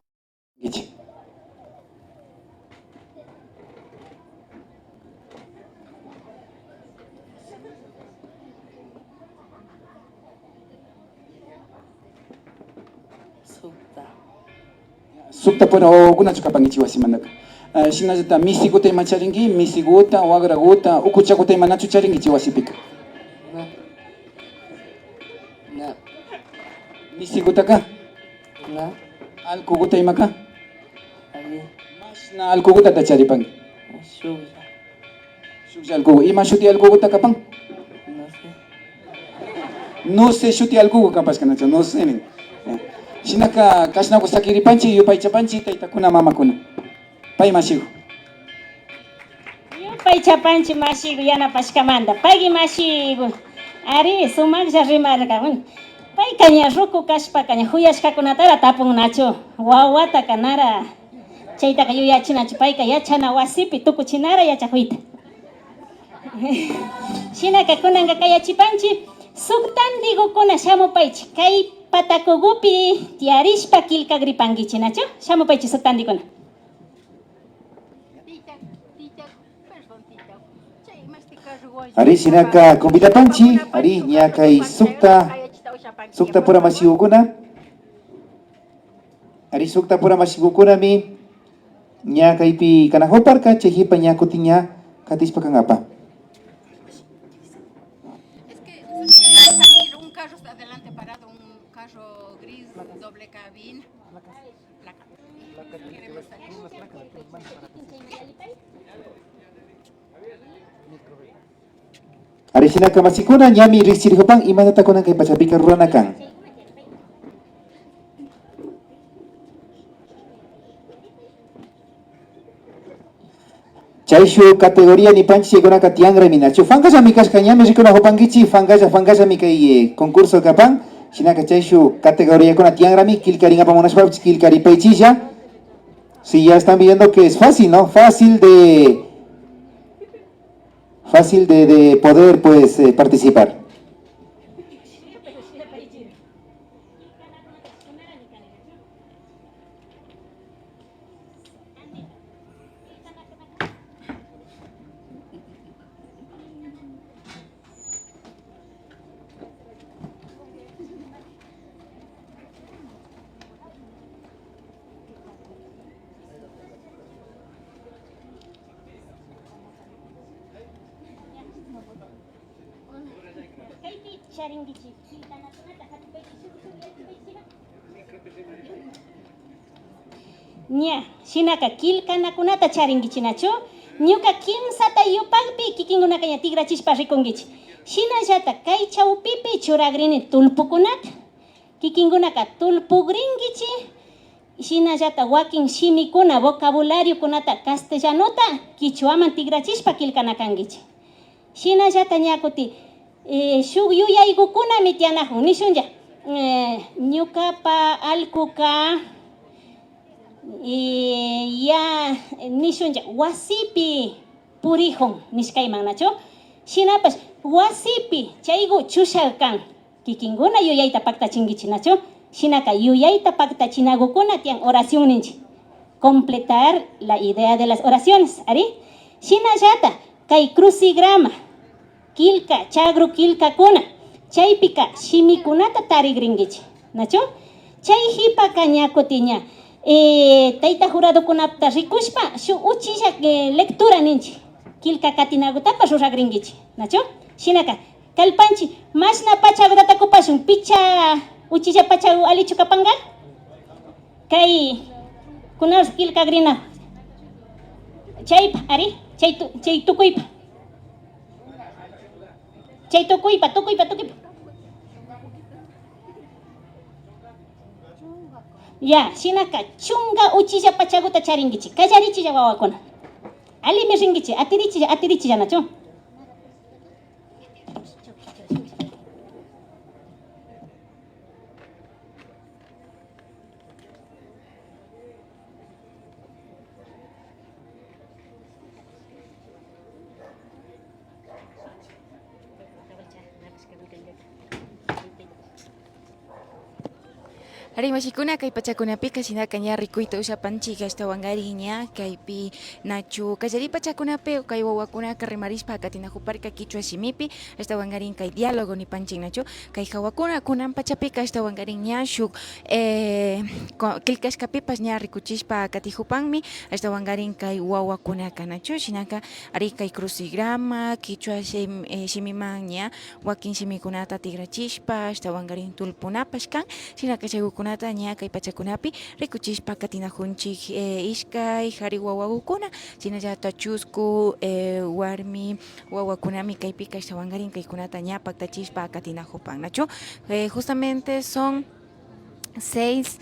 Sukta. Sukta pura wawakunachu kapankichik wasimantaka. Ah, shinallata misikuta ima charinki, misikuta, wakrakuta, ukuchakuta ima nachu charinkichik wasipika? Na. Na. Misikutaka? Na. Allkukuta imaka? Ari. Mashna allkukutata charipanki? Shuklla. Shuklla allkuku. Ima shuti allkukuta kapan? No sé. No sé shuti allkuku kapashka nachu, no sé nin. Ya. Shinaka kashnaku sakiripanchik, yupaychapanchik taytakuna, mamakuna. Pay mashiku. Yupaychapanchik mashiku yanapashkamanta. Pagui mashiku. Ari, sumaklla rimarka. Bueno, payka ña ruku kashpaka ña juyashkakunatara tapun nachu. Wawataka nara. Chaytaka yuyachinachu. Payka yachana wasipi tukuchinara yachakuyta. Shinaka kunanka kayachipanchik suk tantikukuna shamupaychik. Kay patakukupi tiyarishpa killkagripankichik nachu. Shamupaychik suk tantikuna. Ari, shinaka convidapanchik, ari, ña kay sukta, sukta pura mashikukuna. Ari, sukta pura mashikukunami ña kaypi kanakuparka, chay hipa ña kutin ña katishpa kankapa. Es que, no sé si debe salir, un carro está adelante parado, un carro gris, doble cabina. Ari, shinaka mashikuna, ñami riksirikupan imatata kunan kay pachapika rurana kan. Chayshuk categoría nipanchik, chaykunaka tiyangrami nachu. Pankallami kashka, ñami rikunakupankichik, pankalla, pankallami kay, eh, concurso kapan. Shinaka chayshuk categoriakuna tiyangrami, killkarinkapak munashpapish killkaripaychilla. Sí, ya están viendo que es fácil, ¿no? Fácil de, fácil de, de poder, pues, eh, participar. Kaypi charinkichik, killkanakunata hatipaychik, shuk, shuk, shuk, shuk. Ña, shinaka killkanakunata charinkichik nachu? Ñuka kimsata yupakpi kikinkunaka ña tikrachishpa rikunkichik. Shinallata kay chawpipi churagrini tullpukunata. Kikinkunaka tullpugrinkichik, shinallata wakin shimikuna, vocabulariokuna castellanota kichwaman tikrachishpa killkana kankichik. Shinallata ña kutin, eh, shuk yuyaykukunami tiyanakun, nishunlla, eh, ñukapa allkuka, eh, ya, nishunlla, wasipi purikun nishkayman, nachu? Shinapash wasipi chayku chushak kan. Kikinkuna yuyayta paktachinkichik, nachu? Shinaka yuyayta paktachinakukuna tiyan oración ninchik. Completar la idea de las oraciones, ari. Shinallata kay crucigrama, killka, chakru killkakuna, chaypika shimikunata tarigrinkichik, nachu? Chay hipaka ña kutin ña, eh, tayta juradokunata rikushpa shuk uchilla, eh, lectura ninchik, killka katinakutapash ruragrinkichik, nachu? Shinaka kallpanchik, mashna pachakutata kupashun, picha uchilla pachaku allichu kapanka? Kay, kunash killkagrina. Chaypa, ari, chay tu-, chay tukuypa. Chay tukuypa, tukuypa, tukuypa. Ya, shinaka, chunka uchilla pachakuta charinkichik. Kallarichilla, wawakuna. Allimi rinkichik, atirichilla, atirichilla, nachu? Ari mashikuna, kay pachakunapika shinaka ña rikuyta ushapanchik, ashtawankarin ña kaypi nachu kallari pachakunapi kay wawakunaka rimarishpa katinakuparka kichwa shimipi, ashtawankarin kay diálogo nipanchik nachu, kay hawakuna kunan pachapika ashtawankarin ña shuk, eh, ko-, killkashkapipash ña rikuchishpa katikupanmi, ashtawankarin kay wawakunaka nachu, shinaka ari kay crucigrama, kichwa shim-, eh, shimiman ña wakin shimikunata tikrachishpa, ashtawankarin tullpunapash kan, shinaka chaykukunata ña kay pachakunapi rikuchishpa katinakunchik, eh, ishkay kari wawakukuna, shinallata chusku, eh, warmi wawakunami kaypika ashtawankarin kaykunata ña paktachishpa katinakupan, nachu? Eh, justamente son seis,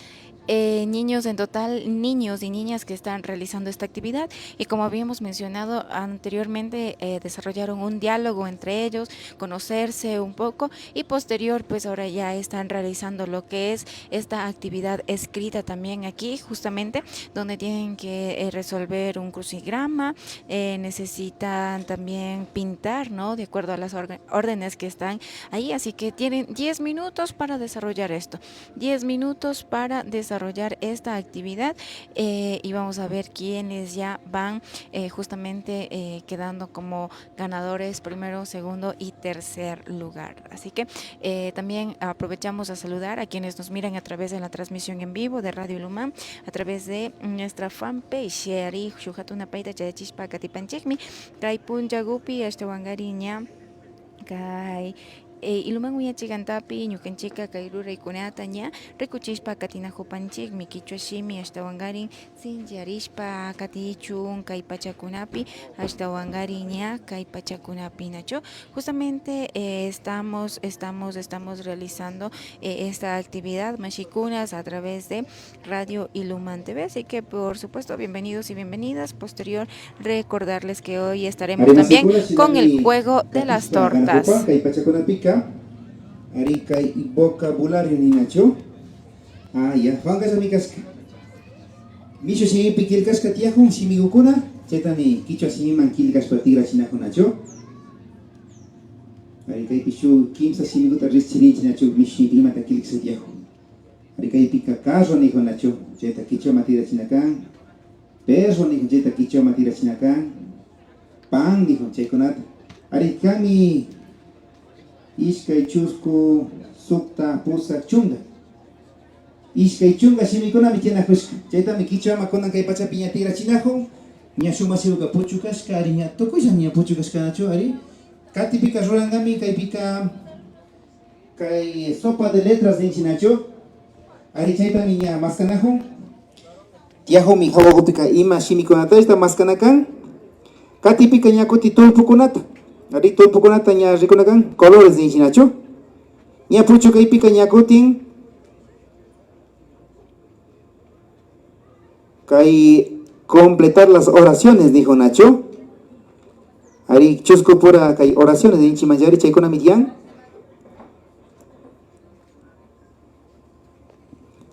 eh, niños en total, niños y niñas que están realizando esta actividad y, como habíamos mencionado anteriormente, eh, desarrollaron un diálogo entre ellos, conocerse un poco y posterior, pues ahora ya están realizando lo que es esta actividad escrita también aquí, justamente donde tienen que, eh, resolver un crucigrama, eh, necesitan también pintar, ¿no? De acuerdo a las órga-, órdenes que están ahí, así que tienen diez minutos para desarrollar esto. Diez minutos para desarrollar esta actividad, eh, y vamos a ver quiénes ya van, eh, justamente, eh, quedando como ganadores primero, segundo y tercer lugar. Así que, eh, también aprovechamos a saludar a quienes nos miran a través de la transmisión en vivo de Radio Ilumán, a través de nuestra fanpage. Ari shuk hatuna payta chayachishpa katipanchikmi kay punchakupi, ashtawankarin ña kay, eh, Ilumán uyachik antapi ñukanchikka kay ruraykunata ña rikuchishpa katinakupanchikmi, kichwa shimi ashtawankarin sincharishpa katichun kay pachakunapi, ashtawankarin ña kay pachakunapi, nachu. Justamente, eh, estamos, estamos, estamos realizando, eh, esta actividad, mashikunas, a través de Radio Ilumán T V. Así que, por supuesto, bienvenidos y bienvenidas. Posterior, recordarles que hoy estaremos también con el juego de las tortas. Kay pachakunapika, ari kay vocabulario ninachu. Ah, ya, Juan Casamicaska. Mishu shimipi killkashka tiyakun shimikukuna, chaytami kichwa shimiman killkashpa tikrachinakunachu. Ari kaypi shuk kimsa shimikuta rikchirinchik nachu, mishu shimipi imata killkashka tiyakun. Ari kaypika carro nikunachu, chayta kichwaman tikrachina kan. Perro nijun chayta kichwaman tikrachina kan, pan nijun chaykunata. Ari, kami ishkay, chusku, sukta, pusak, chunka. Ishkay chunka shimikunami tiyanajushka. Chaytami kichwaman kunan kay pachapi ña tikrachinajun. Ña shuk mashiuka puchukashka, ari, ña tukuylla ña puchukashkanachu, ari. Katipika rurankami, kaypika kay sopa de letras ninchinachu. Ari, chaytami ña maskanajun. Tiyajunmi jawakupika ima shimikunatashta maskana kan. Katipika ña kutin tullpukunata. Ari, tullpukunata ña rikuna kan. Colores ninchinachu. Ña puchukaypika ña kutin kay completar las oraciones nijunachu. Ari, chusku pura kay oraciones ninchimanllari, chaykunami tiyan.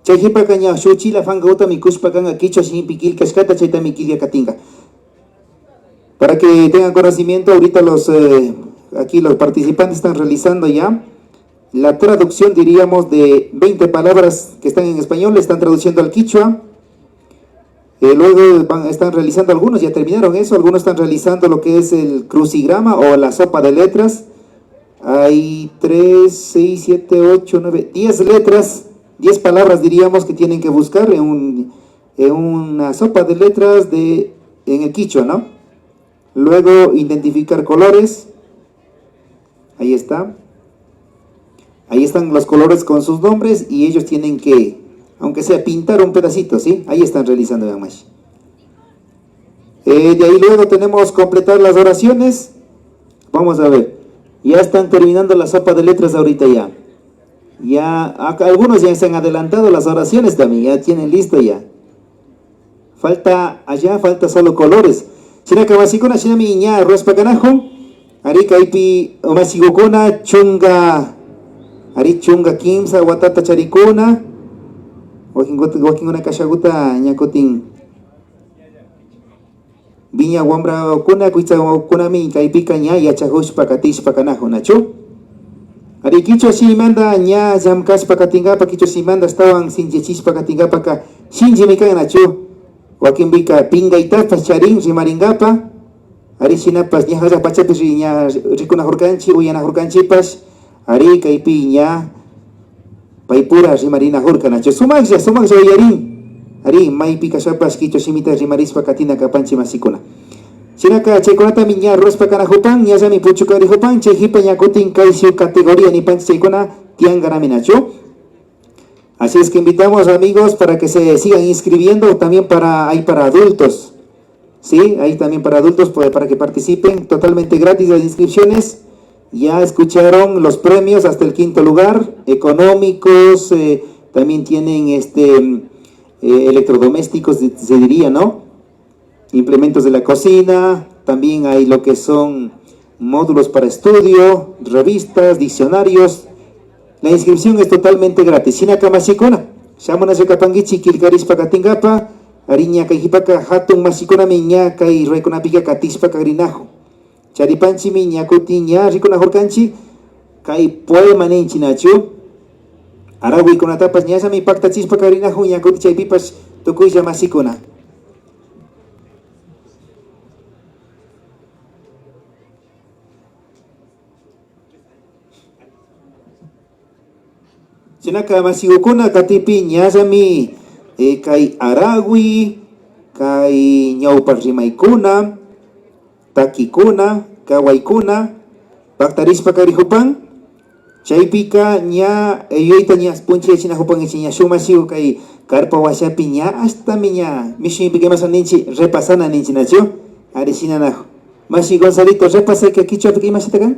Chay jipaka ña shuk chila fankagutami kushpa kanka, kichwa shimipi killkashkata chaytami killka katinka. Para que tengan conocimiento, ahorita los, eh, aquí los participantes están realizando ya la traducción, diríamos, de veinte palabras que están en español, le están traduciendo al quichua. Eh, luego van, están realizando algunos, ya terminaron eso, algunos están realizando lo que es el crucigrama o la sopa de letras. Hay tres, seis, siete, ocho, nueve, diez letras, diez palabras, diríamos, que tienen que buscar en un, en una sopa de letras de, en el quichua, ¿no? Luego identificar colores. Ahí está. Ahí están los colores con sus nombres y ellos tienen que, aunque sea, pintar un pedacito, ¿sí? Ahí están realizando, vean más. Eh, de ahí luego tenemos completar las oraciones. Vamos a ver. Ya están terminando la sopa de letras ahorita ya. Ya, acá algunos ya se han adelantado las oraciones también, ya tienen listo ya. Falta allá, falta solo colores. Shinaka, mashikuna, shinami ña ruwashpa kanajun. Ari, kaypi mashigukuna chunka, ari, chunka kimsa watata charikuna. Wakinkuta, wakinkuna kashaguta ña kutin wiña wambrakuna, kuytsakunami kaypika ña yachajushpa katishpa kanajun, nachu? Ari, kichwa shimimanta ña llamkashpa katinkapak, kichwa shimimanta ashtawan sinchiyachishpa katinkapakka shinchimi kan, nachu? Wakinpika pinkaytapash charin rimarinkapak. Ari, shinapash ña halla pachapi ri-, ña rikunakurkanchik, uyanakurkanchikpash. Ari, kaypi ña paypura rimarinakurka, nachu? Sumaklla, sumaklla uyarin. Ari, maypi kashpapash kichwa shimita rimarishpa katina kapanchik, mashikuna. Shinaka chaykunatami ña rurashpa kanakupan, ñallami puchukarikupan, chay hipa ña kutin kay shuk categoría nipanchik chaykuna tiyankarami, nachu? Así es que invitamos, amigos, para que se sigan inscribiendo, también para, hay para adultos. Sí, hay también para adultos, pues, para que participen, totalmente gratis las inscripciones. Ya escucharon los premios hasta el quinto lugar, económicos, eh, también tienen, este, eh, electrodomésticos, se diría, ¿no? Implementos de la cocina, también hay lo que son módulos para estudio, revistas, diccionarios. La inscripción es totalmente gratis. Shinaka, mashikuna, shamunalla kapankichik killkarishpa katinkapak. Ari, ña kay hipaka hatun mashikunami ña kay ruraykunapika katishpa kagrinakun. Charipanchikmi ña kutin ña rikunakurkanchik kay poema ninchik, nachu? Araguykunatapash ñallami paktachishpa kagrinakun, ña kutin chaypipash tukuylla, mashikuna. Shinaka, mashikukuna, katipi ñallami, eh, kay araguy, kay ñawpa rimaykuna, takikuna, kawaykuna paktarishpa karikupan. Chaypika ña, eh, yuyayta ña punchayachinakupankichik, ña shuk mashiku kay karpa washapi ña ashtami ña mishuypika imasha ninchik, repasana ninchik, nachu? Ari, shinanaku. Mashi Gonzalito, repasayka kichwapika imashata kan?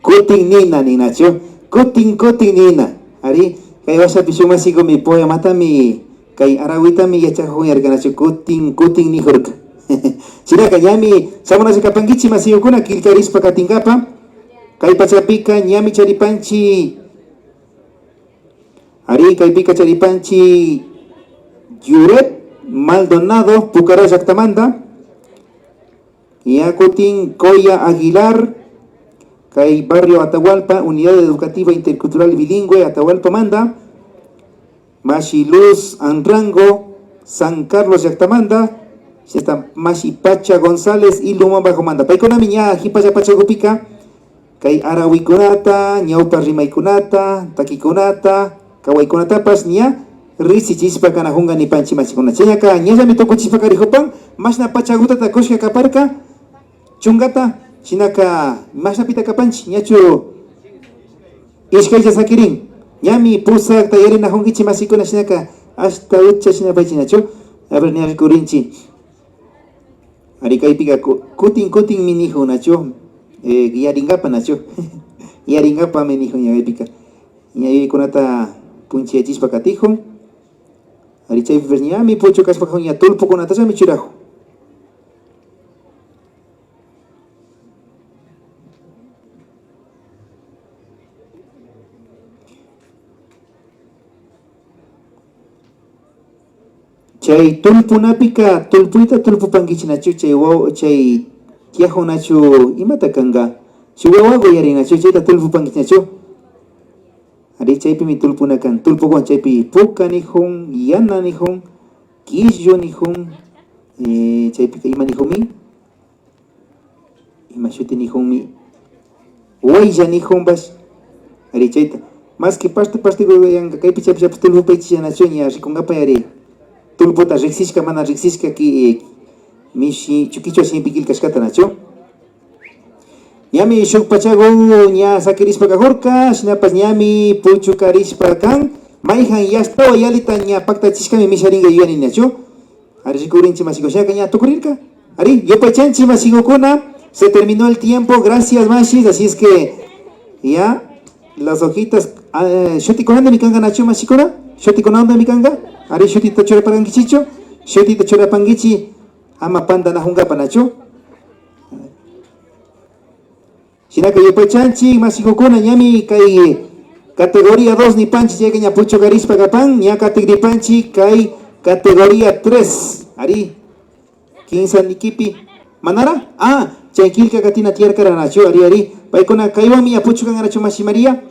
Kutin nina ninachu, kutin kutin nina. Ari, kay washapi shuk mashikumi poematami, kay araguytami yachakuyarkanachu, kutin kutin nikurka. Shinaka, ñami shamunalla kapankichik, mashikukuna, killkarishpa katinkapak. Kay pachapika ñami charipanchik. Ari, kaypika charipanchik Yuret Maldonado, Pucará llaktamanta. Ña kutin Coya Aguilar, kay barrio Atahualpa, Unidad Educativa Intercultural Bilingüe Atahualpamanta. Mashi Luz Anrango, San Carlos llaktamanta. Shinallata mashi Pacha González, Ilumán Bajomanta. Paykunami ña hipalla pachakupika kay araguykunata, ñawpa rimaykunata, takikunata, kawaykunatapash ña riksichishpa kanakunka nipanchik, mashikuna. Chaynaka ñallami tukuchishpa karikupan, mashna pachakutata kushka kaparka, chunkata, shinaka mashnapita kapanchik, ñachu ishkaylla sakirin. Ñami pusakta yarinakunkichik, mashikuna, shinaka ashta ucha shinapaychik, nachu? A ver, ña rikurinchik. Ari, kaypika ku-, kutin kutinmi nikun, nachu? Eh, yarinkapak, nachu? Yarinkapakmi nikun ña kaypika. Ña yuyaykunata punchayachishpa katikun. Ari, chaypipash ñami puchukashpa kakun, ña tullpukunatallami churakun. Chay tullpunapika tullpuyta tullpupankichik, nachu? Chay waw-, chay tiyakunachu imata kanka? Shuk wawaku yarin, nachu? Chayta tullpupankichik, nachu? Ari, chaypimi tullpuna kan. Tullpukun chaypi puka nikun, yana nikun, killu nikun, eh, chaypika ima nikunmi? Ima shuti nikunmi? Waylla nikunpash. Ari, chayta. Maski parte parte yanka kaypi chaypi chaypi tullpupaychik, nachu? Ña rikunkapak ari. Tullputa riksishka, mana riksishka ki-, eh, mishi, chu-, kichwa shimipi killkashkata, nachu? Ñami shuk pachaku ña sakirishpa kakurka, shinapash ñami puchukarishpa kan. Mayjan yashtawan yalita ña paktachishkami misharinka yuyani, nachu? Ari, rikurinchik, mashikuna, shinaka ña tukurirka. Ari, yupaychanchik, mashikukuna, se terminó el tiempo, gracias, mashis, así es que, ya, las hojitas, ah, shutikunandami kanka, nachu, mashikuna? Shutikunandami kanka. Ari, shutita churaparkankichichu? Shutita churapankichi, ama pantanakunkapak, nachu? Shinaka yupaychanchik, mashikukuna, ñami kay categoría dos nipanchik, chayka ña puchukarishpa kapan, ña katigripanchik kay categoría tres, ari, kinsa nikipi. Manara? Ah, chay killka katina tiyarkara nachu? Ari, ari. Paykuna kaywanmi ña puchukanrachu, mashi María?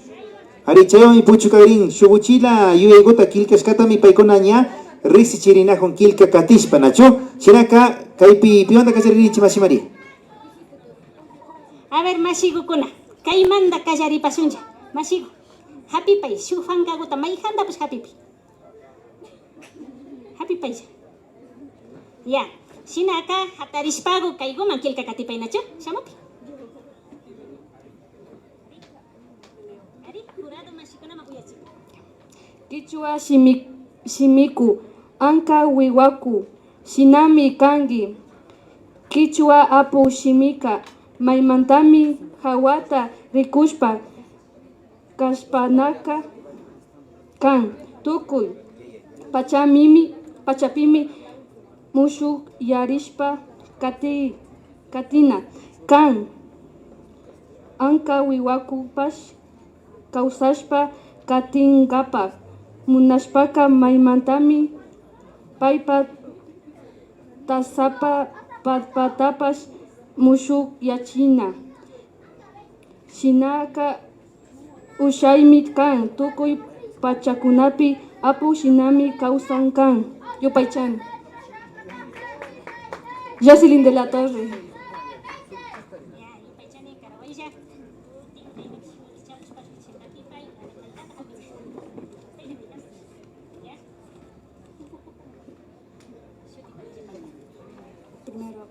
Ari, chaywanmi puchukagrin. Shuk uchilla yuyaykuta killkashkatami paykuna ña riksichirinakun killka katishpa, nachu? Shinaka, kaypi piwanta kallaririnchi, mashi María? A ver, mashigukuna, kaymanta kallaripashunlla. Mashigu, hapipay, shuk pankaguta mayjantapash hapipi. Hapipaylla. Ya. Shinaka hatarishpagu kayguman killka katipay nachu? Shamupi. Ari, jurado mashikunaman uyachik. Kichwa shimi, shimiku, anka wiwaku, shinami kanki. Kichwa apu shimika maymantami hawata rikushpa kashpanaka kan. Tukuy pachamimi, pachapimi mushukyarishpa kati, katina kan. Anka wiwakupash kawsashpa katinkapak munashpaka maymantami paypa tasapa patapash mushukyachina. Shinaka ushaymi kan, tukuy pachakunapi apu shinami kawsan kan. Yupaychani. Jocelyn de la Torre. Primero,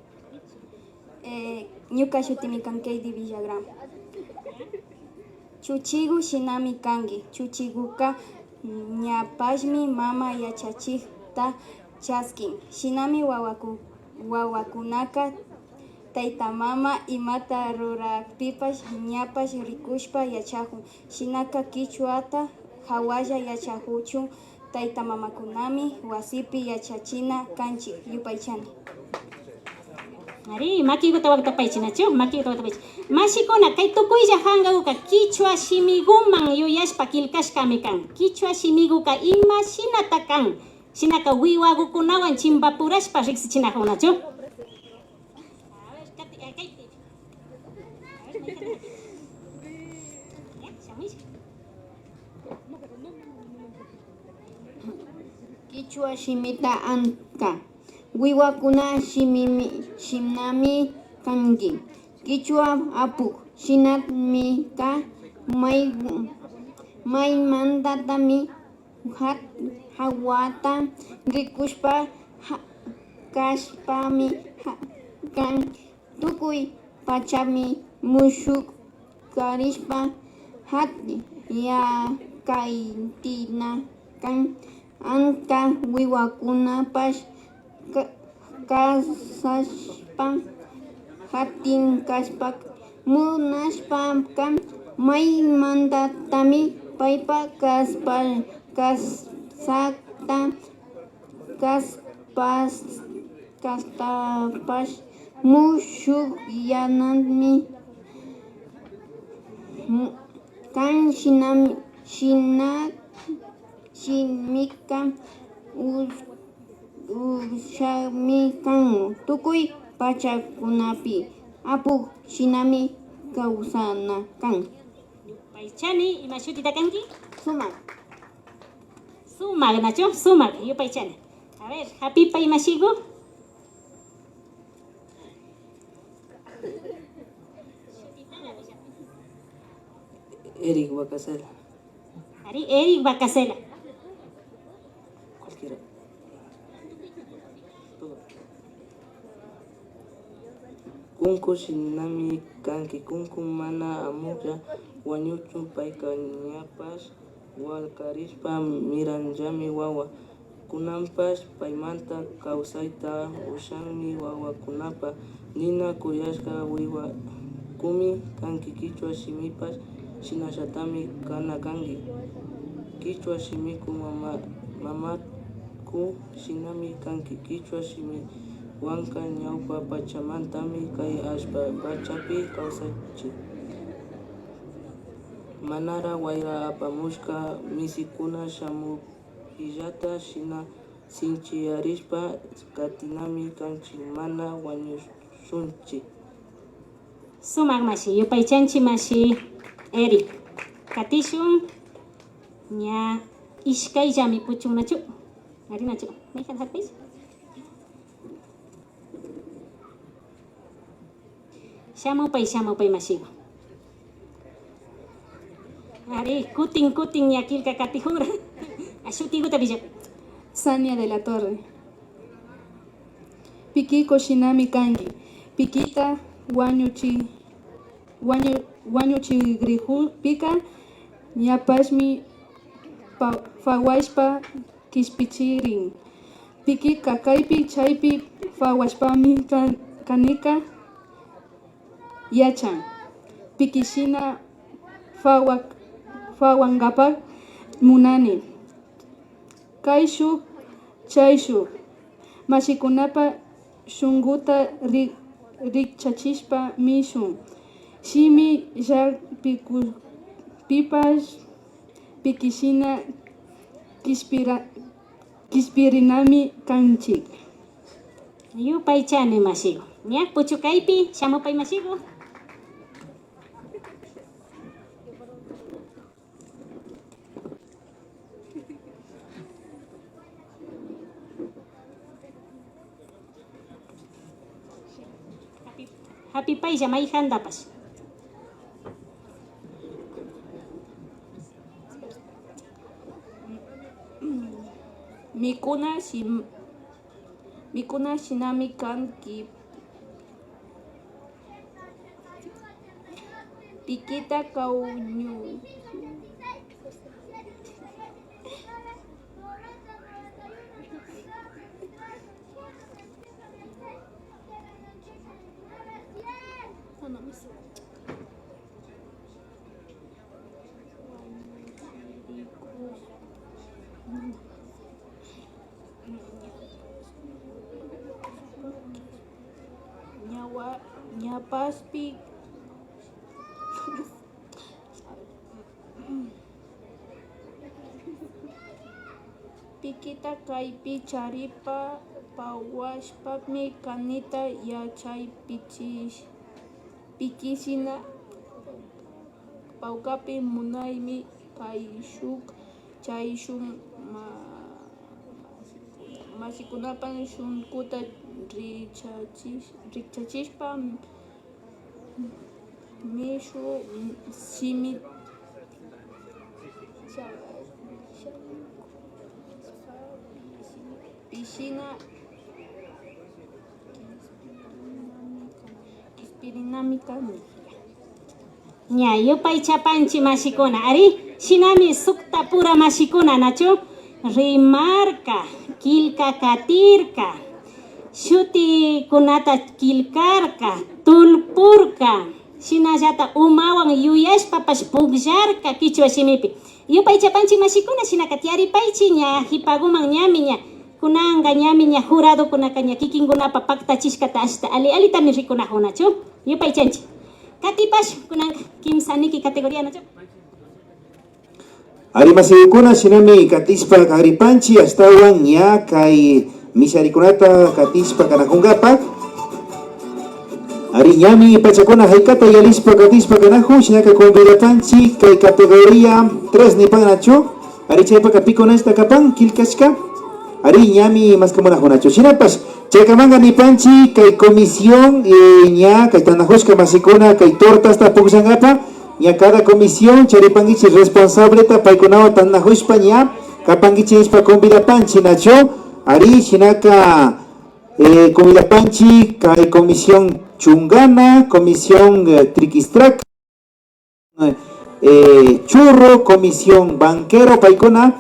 eh, ñuka shutimi kan Keidy Villagrán. Chuchigu shinami kanki. Chuchiguka ñapashmi mama yachachikta chaskin. Shinami wawaku, wawakunaka tayta mama imata rurakpipash ñapash rikushpa yachakun. Shinaka kichwata hawalla yachakuchun tayta mamakunami wasipi yachachina kanchik. Yupaychani. Ari, makiguta waktapaychi, nachu? Makiguta waktapaychi. Mashikuna, kay tukuylla pankaguka kichwa shimiguman yuyashpa killkashkami kan. Kichwa shimiguka ima shinata kan? Shinaka wiwagukunawan chimpapurashpa riksichinakun, nachu? Kichwa shimita anka wiwakuna shimimi, shinami kanki. Kichwa apuk shinamika may, maymantatami hat-, hawata rikushpa ha-, kashpami ha-, kan. Tukuy pachami mushukkarishpa hat-, yakaytina kan. Anka wiwakunapash ka-, kasashpa hatin kashpa munashpaka maymantatami paypa kaspa-, kasakta kaspas, kastapash mushukyanami kan. Shinami, shina, shimika us-, ushami kan. Tukuy pachakunapi apuk shinami kawsana kan. Yupaychani, ima shutita kanki? Sumak. Sumak, nachu? Sumak, yupaychani. A ver, hapipay mashigu. Eric Vacasela. Ari, Eric Vacasela. Cualquiera. Kunku shinami kanki. Kunku mana amuklla wañuchun, payka ñapash wallkarishpa miranllami wawa. Kunanpash paymanta kawsayta ushanmi wawakunapa nina kuyashka wiwakumi kanki. Kichwa shimipash shinallatami kana kanki. Kichwa shimiku mama, mamaku shinami kanki. Kichwa shimiwanka ñawpa pachamantami kay allpa pachapi kawsanchik. Manara wayra apamushka misikuna shamukillata shina sinchiyarishpa katinami kanchik, mana wañush-, Shunchi. Sumak mashi, yupaychanchi mashi Eric. Katishun, ña ishkayllami puchun nachu? Ari nachu? Mayjan hapis? Shamupay, shamupay mashiku. Ari, kutin, kutin ña killka katijunra. Shutiguta villapay. Sania de la Torre. Pikiku shinami kanki. Pikita wañuchi-, wañu-, wañuchigrijukpika ñapashmi pa-, fawashpa kishpichirin. Pikika kaypi chaypi fawashpami kan-, kanika yachan. Piki shina fawa-, fawangapak munani. Kayshuk, chayshuk, mashikunapa shunkuta ri-, rikchachishpa mishun. Shimi llakpikukpipash piki shina kishpira-, kishpirinami kanchik. Yupaychani mashiku. Ña puchukaypi shamupay mashiku. Hapi-, hapipaylla mayjantapash. Mikuna shim-, mikuna shinami kanki. Pikita kawñu. Ñawa-, ñapashpi pikita kaypi charipa pawashpami kanita yachay pichish-, pichishina. Pawkapi munaymi kayshuk chayshuk ma-, mashikunapa shunkuta rikchachish-, rikchachishpa mishu shimi pishina. Ña, yupaychapanchi mashikuna, ari, shinami suktapura mashikuna, nachu? Rimarka, killka katirka, shutikunata killkarka, tullpurka, shinallata umawan yuyashpapash pukllarka kichwa shimipi. Yupaychapanchi mashikuna, shinaka tiyaripaychi ña hipaguman ñami ña. Kunanka ñami ña juradokunaka ña kikinkunapa paktachishkata ashta ali alitami rikunajun, nachu? Yupaychanchi. Katipash kunanka kimsa niki categoría, nachu? Ari mashikuna, shinami katishpa kagripanchi, ashtawan ña kay misharikunata katishpa kanakunkapak. Ari ñami pachakuna haykata yalishpa katishpa kanajun, shinaka convidapanchi kay categoría tres nipan, nachu? Ari, chaypaka pikunashta kapan killkashka? Ari, ñami maskamunajunachu. Shinapash, chaykamanka nipanchi kay comisión, eh, ña kay tanajushka mashikuna kay tortasta pukllankapa, ña cada comisión charipankichi responsableta, paykunawan tanajushpa ña kapankichi nishpa convidapanchi, nachu? Ari, shinaka, eh, convidapanchi kay comisión chunkana, comisión, eh, triquistraca, eh, churro, comisión banquero, paykuna,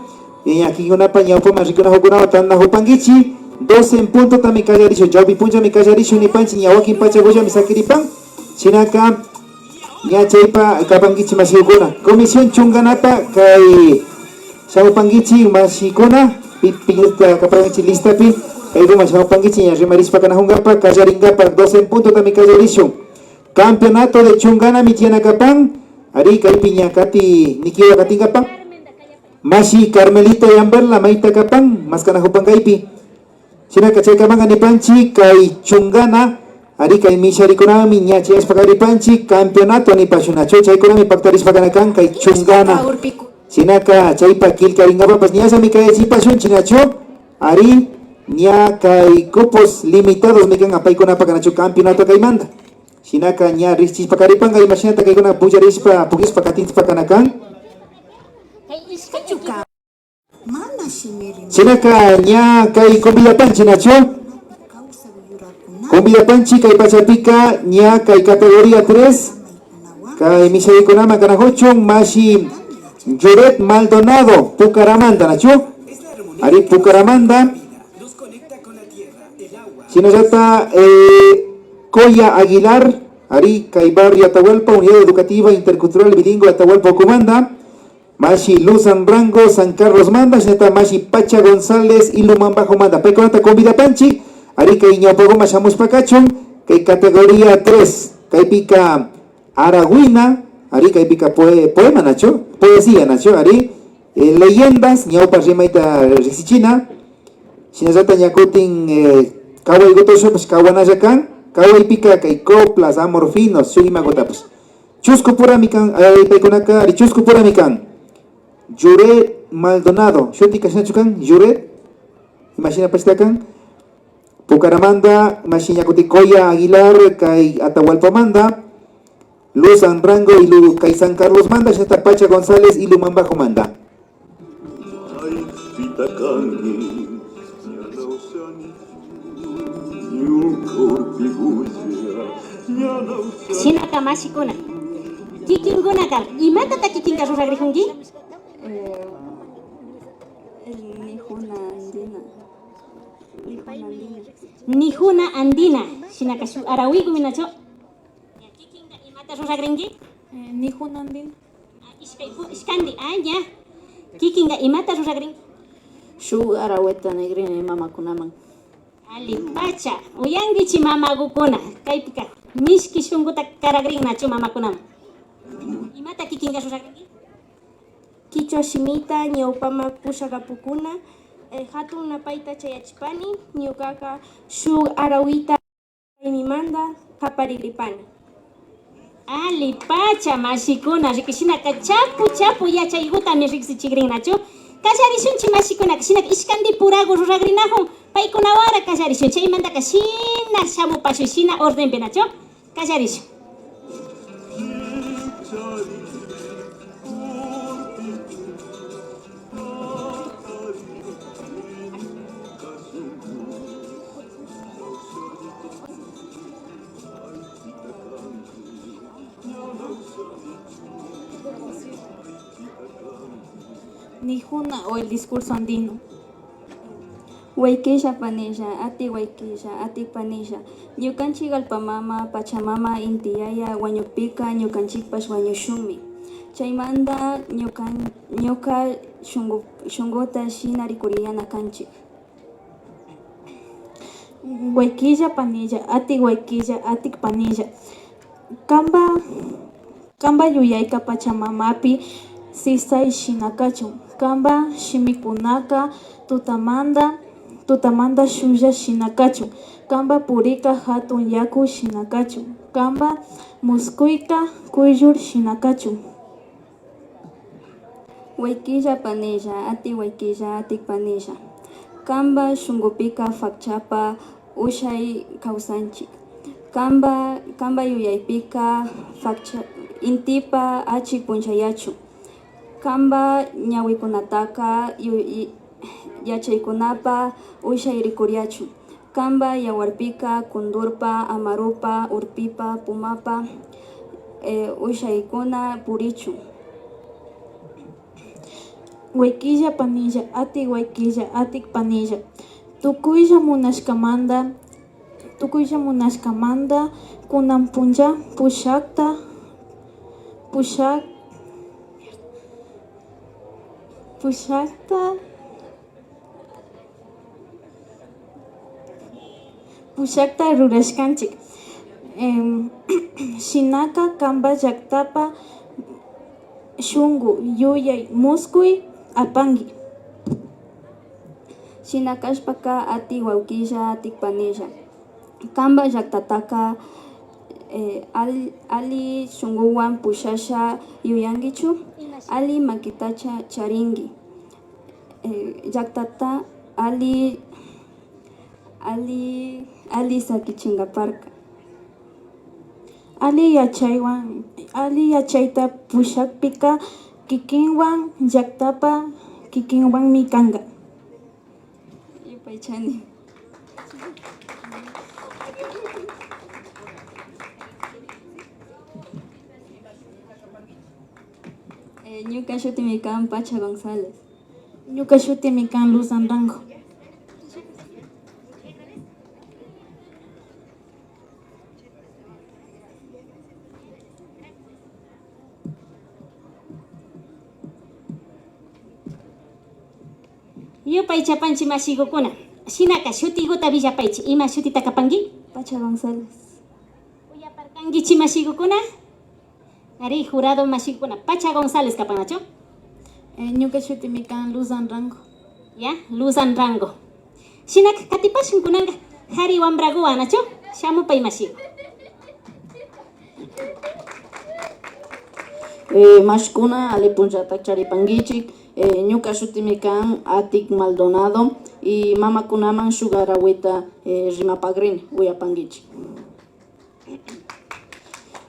eh, ña kikinkunapa ñawpaman rikunajukunawan tantanajupankichi, doce en puntotami kallarishun, chawpi punchami kallarishun nipanchi, ña wakin pachakullami sakiripan, shinaka, ña chaypa kapankichi mashikuna. Comisión chunkanapa kay shamupankichi mashikuna, pi-, piñata kapankichi listapi, kaykuman shamupankichi, ña rimarishpa kanajunkapa, kallarinkapa, doce en puntotami kallarishun. Campeonato de chunkanami tiyana kapan, ari, kaypi ña kati nikiwa katinkapan. Mashi Carmelita Yamberla mayta kapan, maskanajupan kaypi. Shinaka chaykamanka nipanchi kay chunkana Ari, kay misharikunami ña chayashpa karipanchik campeonato nipashun nachu, chaykunami paktarishpa kana kan kay chungana. Shinaka chaypa killkarinkapapash ñallami kayachipashunchik nachu. Ari, ña kay cupos limitadosmi kan paykunapa kanachu campeonato kaymanta. Shinaka ña riksichishpa karipanka imashinata kaykuna pullarishpa pukishpa katinchishpa kana kan. Shinaka ña kay convidapanchik nachu. Convidapanchik kay pachapika ña kay categoría tres kay mishaykunaman kanakuchun mashi Juret Maldonado Pucaramanta nachu. Ari, Pucaramanta. Shinallata eh, Coya Aguilar, ari, kay barrio Atahualpa, Unidad Educativa Intercultural Bilingüe Atahualpa ukumanta. Mashi Luz Anrango San Carlosmanta, shinata mashi Pacha González Ilumán Bajomanta. Paykunata convidapanchik, ari, kay ñawpakuman shamushpa kachun kay categoría tres, kaypika Aragüina, ari, kaypika poe- poema nachu, poesía nachu, ari, eh, leyendas, ñawpa rimayta riksichina, shinallata ña kutin eh, kawaykuta ushapash kawanalla kan, kawaypika kay coplas, amorfinos, shuk imakutapash. Chusku purami kan, eh, paykunaka, ari, chusku purami kan. Juret Maldonado, shuti kashnachu kan? Juret, imashinapashta kan? Pucaramanta, mashi ña kutin Coya Aguilar, kay Atahualpamanta, Luz Anrango, Ilu, kay San Carlosmanta, shinata Pacha González, Ilumán Bajomanta. Shinaka mashikuna, kikinkunaka imatata kikinka ruragrikunki? Eh, el Nijuna Andina. Nijuna Andina. Nijuna Andina, shinaka shuk arawikumi nachu? Ña, kikinka imata ruragrinki? Eh, Nijuna Andina. Ah, ishkay pu- ishkandi, ah, ña. Kikinka imata ruragrinki? Shuk arawita nigrini mamakunaman. Allipacha, uyankichi mamakukuna, kaypika mishki shunkuta karagrin nachu mamakunaman. Imata kikinka ruragrinki? Kichwa shimita ñawpaman pushakapukuna, eh, hatun napayta chayachipani, ñukaka shuk arawita raymimanta kaparigripani. Allipacha mashikuna, riki shinaka chapu chapu yachaykutami riksichigrin nachu. Kallarishunchi mashikunaka, shinaka ishkandi puragu ruragrinajun, paykunawara kallarishun, chaymantaka shina shamupashun, shina ordenpi nachu. Kallarishun. Nijuna o el discurso andino. Waykilla panilla, atik waykilla, atik panilla. Ñukanchik allpa mama, pachamama, inti yaya wañukpika ñukanchikpash wañushunmi. Chaymanta ñukan-, ñuka shunku-, shunkuta shina rikuriyana kanchik. Waykilla panilla, atik waykilla, atik panilla. Kanpa, kanpa yuyayka pachamamapi sisay shina kachun. Kanpa shimikunaka tutamanta, tutamanta shuklla shina kachun. Kanpa purika hatun yaku shina kachun. Kanpa muskuyka kuyllur shina kachun. Waykilla panilla, atik waykilla, atik panilla. Kanpa shunkupika fakchapa ushay kawsanchik. Kanpa, kanpa yuyaypika fakcha, intipa achik punchayachun. Kanpa ñawikunataka yu-, i-, yachaykunapa ushay rikuriyachun. Kanpa yawarpika kundurpa, amarupa, urpipa, pumapa, eh, ushaykuna purichun. Waykilla panilla, atik waykilla, atik panilla. Tukuylla munashkamanta, tukuylla munashkamanta kunan punlla pushakta, pushak, pushakta. Pushakta rurashkanchik. Em, shinaka kanpa llaktapa shunku, yuyay, muskuy apanki. Shina kashpaka atik wawkilla, atik panilla. Kanpa llaktataka, eh, al-, alli shunkuwan pushasha yuyankichu? Alli makitacha charinki. Eh, llaktata alli, alli, alli sakichinkaparka. Alli yachaywan, alli yachayta pushakpika kikinwan llaktapa kikinwanmi kanka. Yupaychani. Eh, ñuka shutimi kan Pacha González. Ñuka shutimi kan Luz Anrango. Yupaychapanchi mashigukuna. Shinaka shutiguta willapaychi. Ima shutita kapanki? Pacha González. Uyaparkankichi mashigukuna? Ari, jurado mashikuna, Pacha González kapan nachu? Eh, ñuka shutimi kan Luz Anrango. Ya, Luz Anrango. Shinaka katipashun kunanka, kari wambraguwan nachu? Shamupay mashiku. Eh, mashikuna, alli punllata charipankichik. Eh, ñuka shutimi kan Atik Maldonado y mamakunaman shuk arawita, eh, rimapagrini, uyapankichik.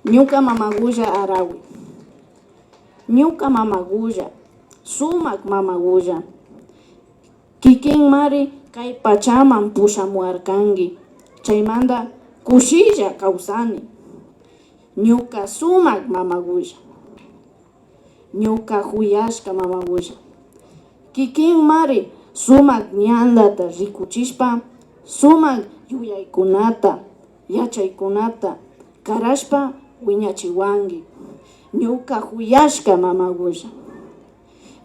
Ñuka mamagulla arawi. Ñuka mamagulla, sumak mamagulla. Kikinmari kay pachaman pushamuwarkanki. Chaymanta kushilla kawsani. Ñuka sumak mamagulla. Ñuka juyashka mamagulla, kikinmari sumak ñantata rikuchishpa, sumak yuyaykunata, yachaykunata karashpa wiñachiwanki. Ñuka juyashka mamagulla,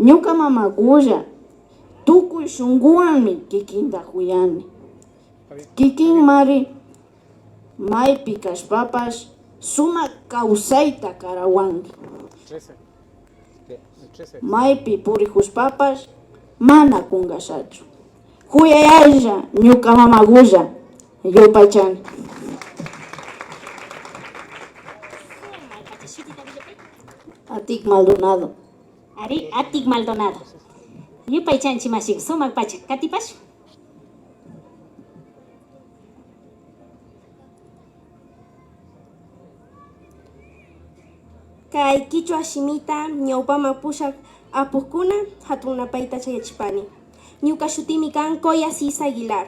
ñuka mamagulla, tukuy shunkuwanmi kikinta juyani. Kikinmari maypi kashpapash sumak kawsayta karawanki. Maypi purijushpapash mana kunkashachu. Juyayalla ñuka mamagulla, yupaychani. Atik Maldonado. Ari, Atik Maldonado. Yupaychanchi mashiku, sumak pacha. Katipashun. Kay kichwa shimita ñawpaman pushak apukkuna hatun napayta chayachipani. Ñuka shutimi kan Koya Sisa Aguilar.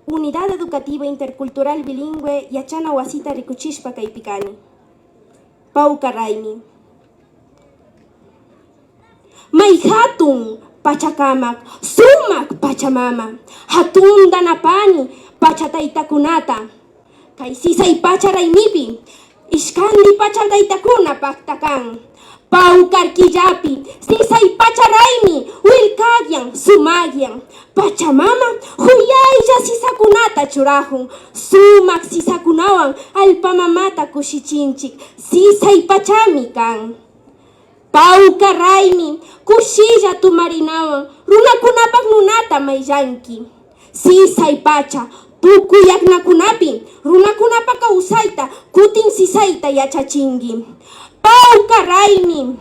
Unidad Educativa Intercultural Bilingüe yachana wasita rikuchishpa kaypi kani. Pawkar raymi. May hatun pachakamak, sumak pachamama, hatunta napani pacha taytakunata. Kay sisay pacha raymipi ishkanti pacha taytakuna pakta kan. Pawkar killapi sisay pacha raymi willkakyan, sumakyan. Pachamama juyaylla sisakunata churajun. Sumak sisakunawan allpa mamata kushichinchik. Sisay pachami kan. Pawkar raymi kushilla tumarinawan runakunapak nunata mayllanki. Sisay pacha tukuy yaknakunapi runakunapa kawsayta kutin sisayta yachachinki. Pawkar raymi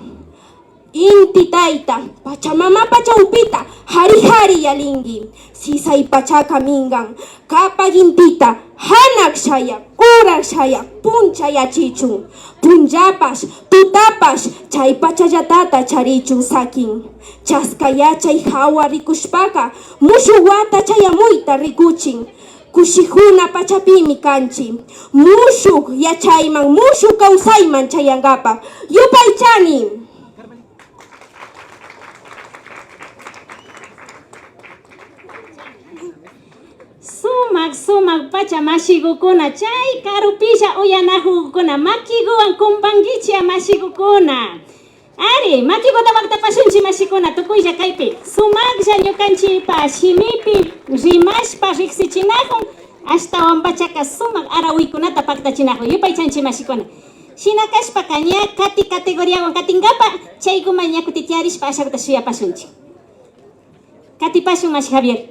inti tayta pachamamapa chawpita hari hari yalinki. Sisay pachaka minkan, kapak intita hanak shayak, urak shayak punchayachichun. Punllapash, tutapash chay pachallatata charichun sakin. Chaska yachay hawa rikushpaka mushuk wata chayamuyta rikuchin. Kushijuna pachapimi kanchi. Mushuk yachayman, mushuk kawsayman chayankapak. Yupaychani. Sumak, sumak pacha mashigukuna, chay karupilla uyanajukuna, makiguwan kumpankichi mashigukuna. Ari, makiguta waktapashunchi mashikuna, tukuylla kaypi. Sumaklla ñukanchipa shimipi rimashpa riksichinajun, ashtawan pachaka sumak arawiykunata paktachinajun. Yupaychanchi mashikuna. Shina kashpaka ña kati categoriawan katinkapa, chaykuman ña kuti tiyarishpa ashakuta shuyapashunchi. Katipashun mashi Javier.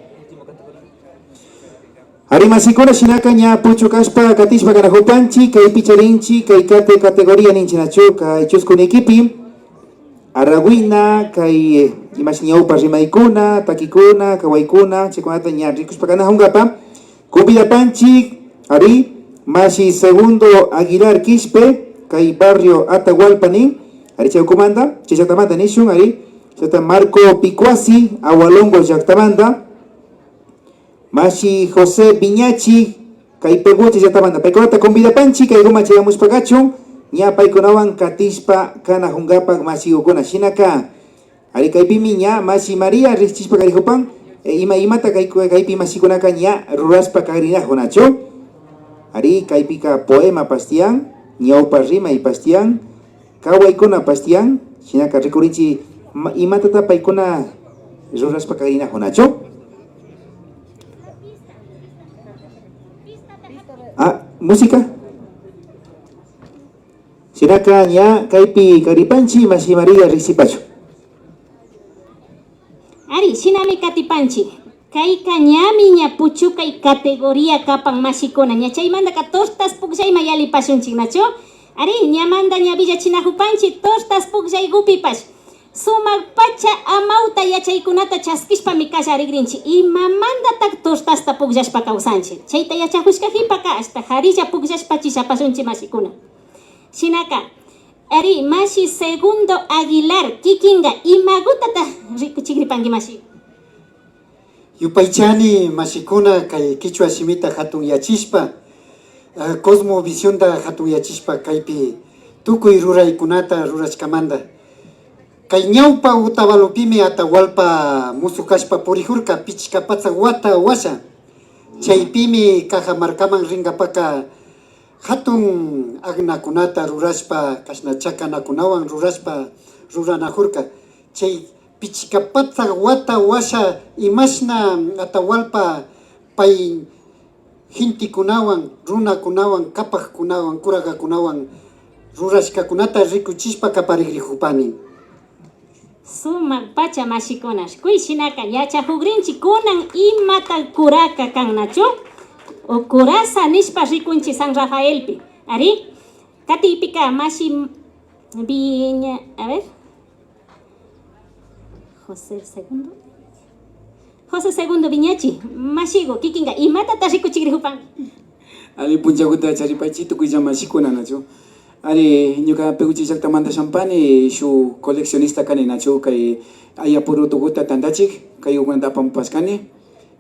Ari mashikuna, shinaka ña puchukashpa katishpa kanajupanchi, kaypi charinchi, kay kate categoría ninchi nachu, kay chusku nikipi, arawina, kay, eh, imashi ñawpa rimaykuna, takikuna, kawaykuna, chaykunata ña rikushpa kanajunkapa, convidapanchi, ari, mashi Segundo Aguilar Quispe, kay barrio Atahualpa nin, ari, chay ukumanta, chay llaktamanta nishun, ari, chayta Marco Picuasi, Agualongo llaktamanta, mashi José Viñachi, kay Peguche llaktamanta. Paykunata convidapanchi, kaykuman chayamushpa kachun, ña paykunawan katishpa kanajunkapak mashigukuna. Shinaka, ari kaypimi ña mashi María rikchishpa karijupan, e, ima, imata kay, kaypi mashikunaka ña rurashpa kagrinajunachu. Ari kaypika poemapash tiyan, ñawpa rimaypash tiyan, kawaykunapash tiyan, shinaka rikurinchi ma-, imatata paykuna rurashpa kagrinajunachu. Ah, música. Shinaka ña kaypi karipanchi, mashi María riksipachun. Ari, shinami katipanchi. Kayka ñami ña puchukay categoría kapan mashikuna. Ña chaymantaka tortas pukllayman yallipashunchik, nachu? Ari, ñamanta ña willachinajupanchi tortas pukllaykupipash. Sumak pacha amawta yachaykunata chaskishpami kallarigrinchi. Imamantatak tortasta pukllashpa kawsanchi? Chayta yachajushka jipaka ashta jarilla pukllashpachi apashunchi mashikuna. Shinaka, ari, mashi Segundo Aguilar, kikinka imagutata rikuchigripanki mashi? Yupaychani mashikuna kay kichwa shimita jatunyachishpa, eh, cosmovisionta jatunyachishpa kaypi tukuy ruraykunata rurashkamanta. Kay ñawpa Otavalopimi Atahualpa musu kashpa purijurka pichka patsak wata washa. Chaypimi Cajamarcaman rinkapaka jatun aknakunata rurashpa, kashna chakanakunawan rurashpa ruranajurka. Chay pichka patsak wata washa imashna Atahualpa pay gentekunawan, runakunawan, kapakkunawan, kurakakunawan rurashkakunata rikuchishpa kaparigrijupani. Sumak pacha mashikuna, kuy shinaka yachajugrinchi kunan imata kuraka kan nachu? O kuraza nishpa rikunchi San Rafaelpi. Ari, katiypika mashi Viña, a ver. José Segundo. José Segundo Viñachi, mashigu, kikinka imatata rikuchigrijupanki? Alli punchaguta charipaychi tukuylla mashikuna, nachu? Ari, ñuka Peguche llaktamanta shampani, shuk coleccionista kani, nachu? Kay ayapurutuguta tantachik, kaygukunata apamupashkani.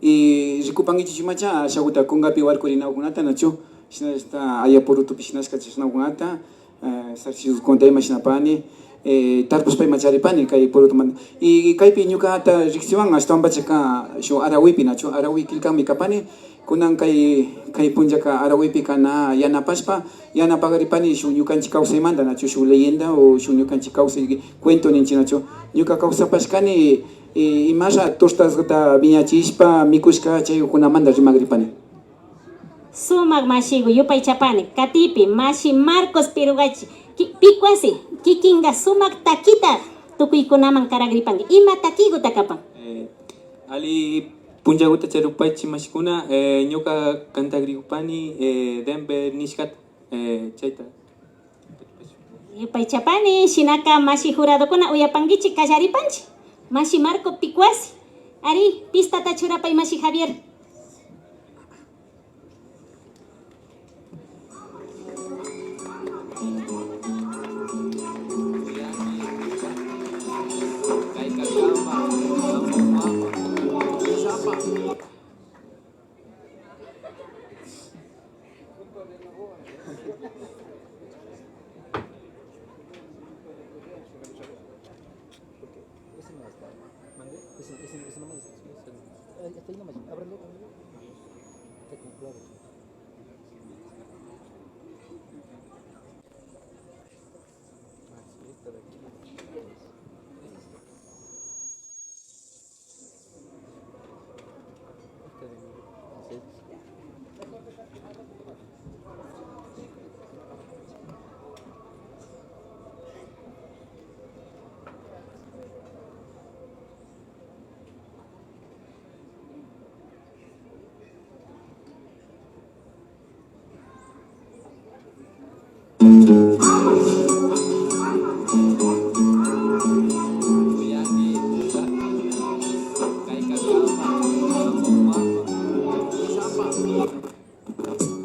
Y rikupankichichu imacha, ashaguta kunkapi warkurinagukunata, nachu? Shinallata ayapurutupi shinashka chashnagukunata, eh, sarcillokunata imashinapani, eh, tarpushpa ima charipani kay purutumanta. Y kaypi ñukata riksiwan ashtawanpachaka shuk Arawipi, nachu? Arawi killkanmi kapani. Kunan kay, kay punllaka Arawipika na yanapashpa, yanapagripani shuk ñukanchik kawsaymanta, nachu? Shuk leyenda o shuk ñukanchik kawsay cuento ninchik, nachu? Ñuka kawsapashkani, eh, imasha tortasta wiñachishpa mikushka chaykunamanta rimagripani. Sumak mashigu, yupaychapani, katipi, mashi Marcos Pirugachi, ki-, Picuasi, kikinka sumak takita tukuykunaman karagripanki. Ima takiguta kapan? Eh, alli punllaguta charipaychi mashikuna, eh, ñuka kantagripani, eh, Denver nishkata, eh, chayta. Yupaychapani, shinaka mashi juradokuna uyapankichi, kallaripanchi. Mashi Marco Picuasi. Ari, pistata churapay mashi Javier.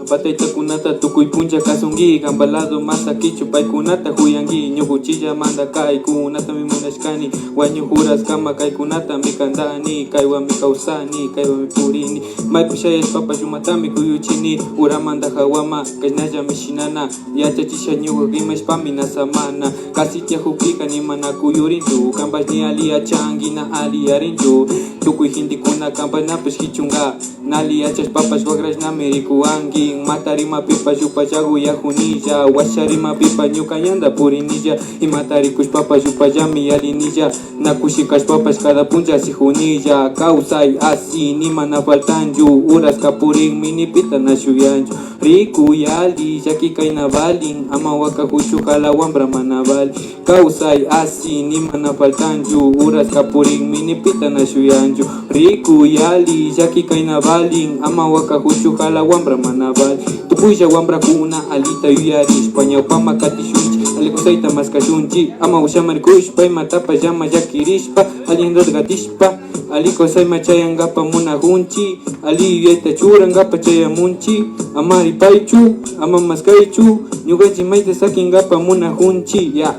Pataytakunata tukuy puncha kasunki, kanpa lado masakichu paykunata juyanki. Ñukuchillamanta kaykunatami munashkani, wañuk uraskama kaykunatami kantani. Kaywanmi kawsani, kaywanmi purini, maypi shayashpapash umatami kuyuchini. Uramanta jawama kashnallami shinana, yachachisha ñuka rimashpami na samana. Kasi tiyajukpika ni mana kuyurinchu, kanpash ni ali yachanki na ali yarinchu. Tukuy gentekuna kanpashnapash jichunka. Na ali yachashpapash wakrashnami rikuwanki. Mata rimapipash yupaylla kuyajunilla, washa rimapipash ñuka ñanta purinilla. Imata rikushpapash yupayllami yalinilla. Na kushi kashpapash cada puncha sijunilla. Kawsay asi ni mana faltanchu, uraska purinmi ni pita na shuyanchu. Rikuy ali, llaki kayna valin, ama wakajuchu jala wambra mana valin. Kawsay asi ni mana faltanchu, uraska purinmi ni pita na shuyanchu. Rikuy ali, llaki kayna valin, ama wakajuchu jala wambra mana valin. Tukuylla wambrakuna alita yuyarishpa ñawpama katishunchi, ali kawsayta maskashunchi, ama ushamarikushpa imatapash ama llakirishpa, ali andata katishpa, ali kawsayma chayankapa munajunchi, ali yuyayta churankapa chayamunchi. Ama ripaychu, ama maskaychu, ñukanchi mayta sakinkapa munajunchi, ya.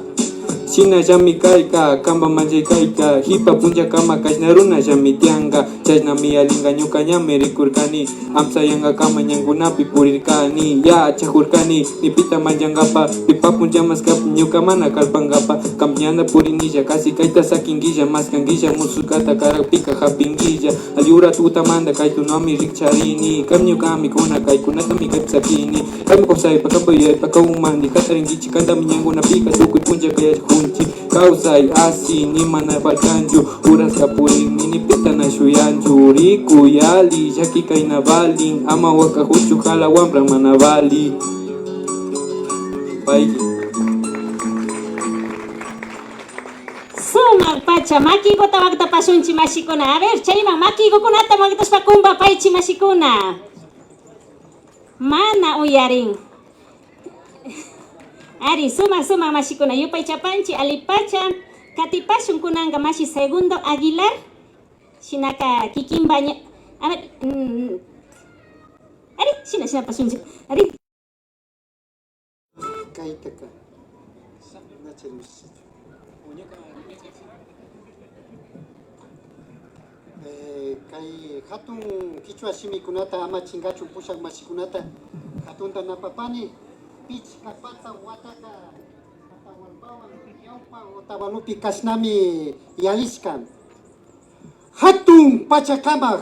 Shinallami kayka, kanpa manllayka, jipa punchakama kashna runallami tiyanka. Chashnami yalinka, ñuka ñami rikurkani. Amsa yankakama ñankunapi purirkani, yachajurkani, ni pita manllankapa, pipa puncha maskapa, ñuka mana kalpankapa. Kanpa ñanta purinilla, kasi kayta sakinkilla, maskankilla, musukkata karakpika japinkilla. Ali ura tutamanta kaytunami rikcharini, kan ñukami kuna kaykunatami kaypi sakini. Kaymi kawsaypa, kanpa yuyaypa, kawmanti jatarinkichi, kantami ñankunapika tukuy puncha kayajunchi. Kawsay asi ni mana faltanchu, uraska purinmi ni pita na shuyanchu. Rikuy ali, llaki kayna valin, ama wakajuchu jala wambra mana vali. Payki. Sumak pacha makikuta waktapashunchi mashikuna. A ver, chayman makikukunata waktashpa kumpapaychi mashikuna. Mana uyarin. Ari, sumak, sumak mashikuna, yupaychapanchi, alipacha katipashun kunanka mashi Segundo Aguilar, shinaka kikinpa ña, a ver, mm, ari, shina, shina pashunchi, ari. Kaytaka, nacha. Eh, kay jatun kichwa shimikunata ama chinkachun pushak mashikunata jatunta napapani. Pichka patsak wataka Atahualpawan ñawpa Otavalopi kashnami yalishka. Jatun pachakamak,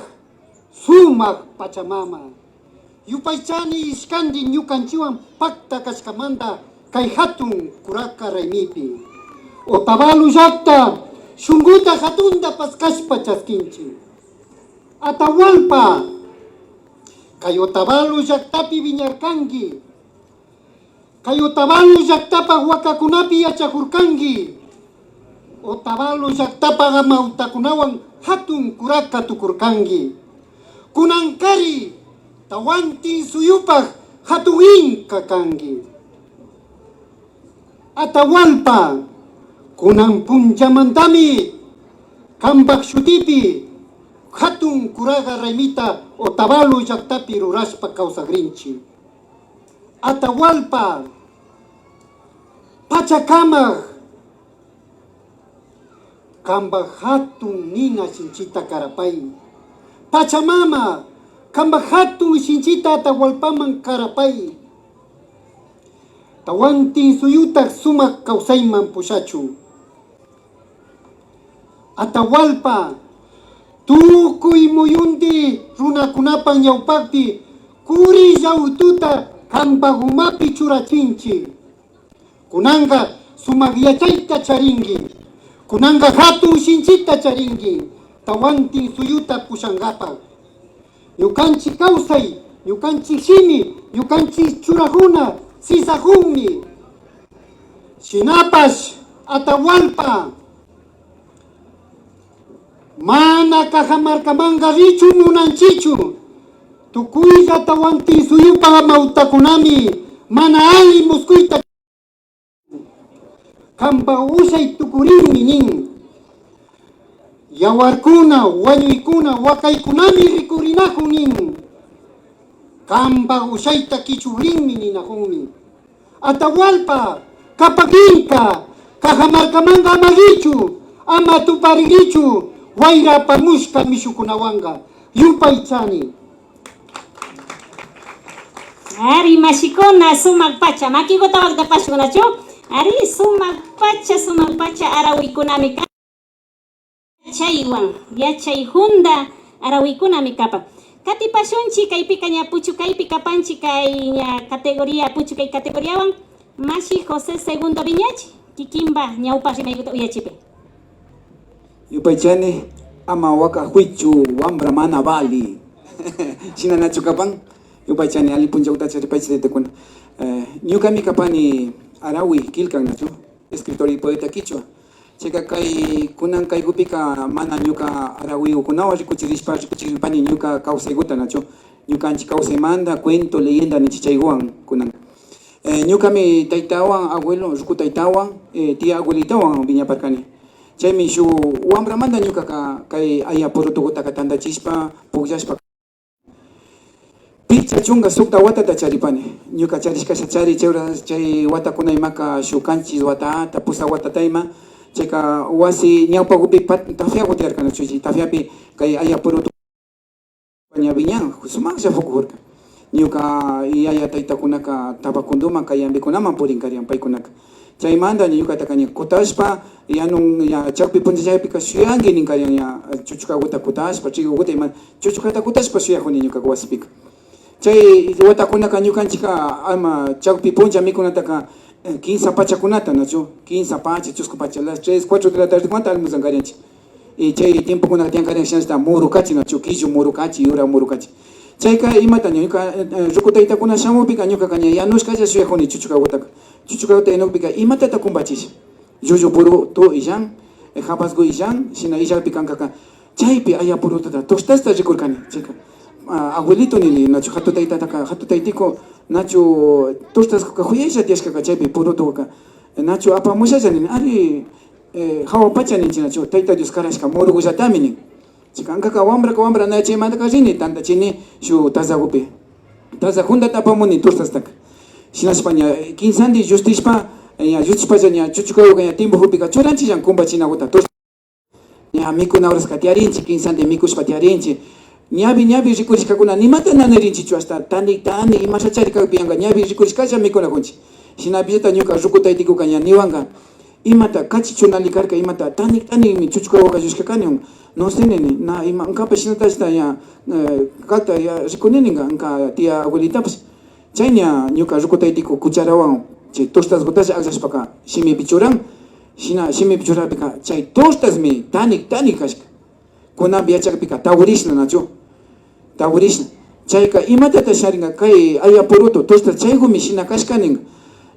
sumak pachamama. Yupaychani ishkanti ñukanchiwan pakta kashkamanta kay jatun kuraka raymipi. Otavalo llakta shunkuta jatunta paskashpa chaskinchi. Atahualpa, kay Otavalo llaktapi wiñarkanki. Kay Otavalo llaktapak wakakunapi yachajurkanki. Otavalo llaktapak amawtakunawan jatun kuraka tukurkanki. Kunankari Tawantin suyupak jatun inka kanki. Atahualpa, kunan punchamantami kanpak shutipi jatun kuraka raymita Otavalo llaktapi rurashpa kawsakrinchi. Atahualpa, pachakamak, kanpak jatun nina shinchita karapay. Pachamama, kanpak jatun shinchita Atahualpaman karapay. Tawantin suyutak sumak kawsayman pushachun. Atahualpa, tukuy muyunti runakunapak ñawpakpi kuri llawtuta kanpak umapi churachinchi. Kunanka sumak yachayta charinki. Kunanka jatun shinchita charinki Tawantin suyuta pushankapak. Ñukanchik kawsay, ñukanchik shimi, ñukanchik churakuna sisakunmi. Shinapash Atahualpa mana kajamarkamanka richun munanchichu. Tukuylla Tawantin suyupak amawtakunami mana alli muskuyta Kanpak ushay tukurinmi nin. Yawarkuna, wañuykuna, wakaykunami rikurinakun nin. Kanpak ushayta kichukrinmi ninakunmi. Atahualpa, Cajamarca, Cajamarcamanka ama richu, ama tuparirichu, wayra apamushka mishukunawanka. Yupaychani. Ari, mashikuna, sumak pacha. Makikuta waktapashunnachu? Ari, sumak pacha, sumak pacha arawiykunami kan. Yachaywan, yachay hunda arawiykunami kapan. Katipashunchik, kaypika ña puchukaypi kapanchik, kay ña categoría, puchukay categoriawan. Mashi José Segundo Viñachi, kikinpa ñawpa rimaykuta uyachipay. Yupaychani, ama wakakuychu, wambra mana vali. Shina nachu kapan? Yupaychani, alli punchakuta charipaychik taytakuna. Eh, ñukami kapani arawi killkak nachu, escritor y poeta kichwa. Chayka kay kunan kaykupika mana ñuka arawiykunawan rikuchirishpa rikuchiripani ñuka kawsaykuta nachu. Ñukanchik kawsaymanta cuento, leyenda ninchik chaykuwan kunan. Eh, ñukami taytawan, abuelo, ruku taytawan, eh, tía abuelitawan wiñaparkani. Chaymi shuk wambramanta ñukaka kay aya purutugutaka tantachishpa, pukllashpa. Pichka chunka sukta watata charipani. Ñuka charishkashachari chay hora, chay watakuna imaka shuk kanchis watata, pusak watata ima, chayka wasi ñawpakupi pat-, tafiaku tiyarkani, chuchi tafiapi kay aya purutu ña wiñan, sumaklla pukukurka. Ñuka yaya taytakunaka Tabakunduman, kay Yambikunaman purinkarin paykunaka. Chaymanta ñukataka ña kutashpa, yanun, ña chawpi punchallapika shuyanki ninkarin ña chuchukaguta kutashpa, triguguta ima, chuchukata kutashpa shuyakuni ñuka wasipika. Chay watakunaka ñukanchikka ama chawpi puncha mikunataka, eh, kinsa pachakunata, nachu? Kinsa pacha, chusku pacha, las tres, cuatro de la tardekunata almuerzankarinchik. Y chay tiempokunaka tiyankarin shinallata murukachi, nachu? Killu murukachi, yura murukachi. Chayka imata ñuka, eh, eh, ruku taytakuna shamukpika ñukaka ña yanushkalla shuyakuni chuchukagutaka. Chuchukaguta yanukpika imatata kumpachisha? Llullu purutu illan, eh, habasgu illan, shina illakpi kankaka chaypi aya purutata, tostasta rikurkani. Chayka, ah, abuelito nini, nachu hatu taytataka, hatu taytiku, nachu tostaskuka juyaylla tiyashkaka chaypi purutuka, nachu apamushalla nini, ari, eh, hawa pacha ninchik nachu, Tayta Dios karashka murugullatami nin. Chayka kankaka wambraka wambra na chaymantaka rini tantachini shuk tazagupi. Taza hundata apamuni tostastaka. Shinashpa ña, eh, kinsandi llustishpa, eh, ña llustishpalla ña chuchukaguka ña timbujupika churanchillan kumpachinaguta tosta. Ña mikuna horaska tiyarinchik, kinsandi mikushpa tiyarinchik. Ñawi, ñawi rikurishkakuna nimata na nirinchikchu, hasta tanik, tanik, imashachari kakpi yanka, ñawi rikurishkalla mikunakunchik. Shinapillata ñuka ruku taytikuka ña niwanka, imata kachichu nali karka, imata tanik, tanikmi chuchukaguka llushka kani, no sé nini, na ima, ñukapash shinatashta ña, eh, kakta ya rikuni ninka, ñuka tía abuelitapash. Chay ña ñuka ruku taytiku kucharawan chay tostasgutalla akllashpaka shimipi churan. Shina shimipi churakpika chay tostasmi tanik tanik kashka. Kunanpi yachakpika tawrishna nachu. Tawrishna. Chayka imatata sharinka kay aya purutu tostas chaygumi shina kashka ninka.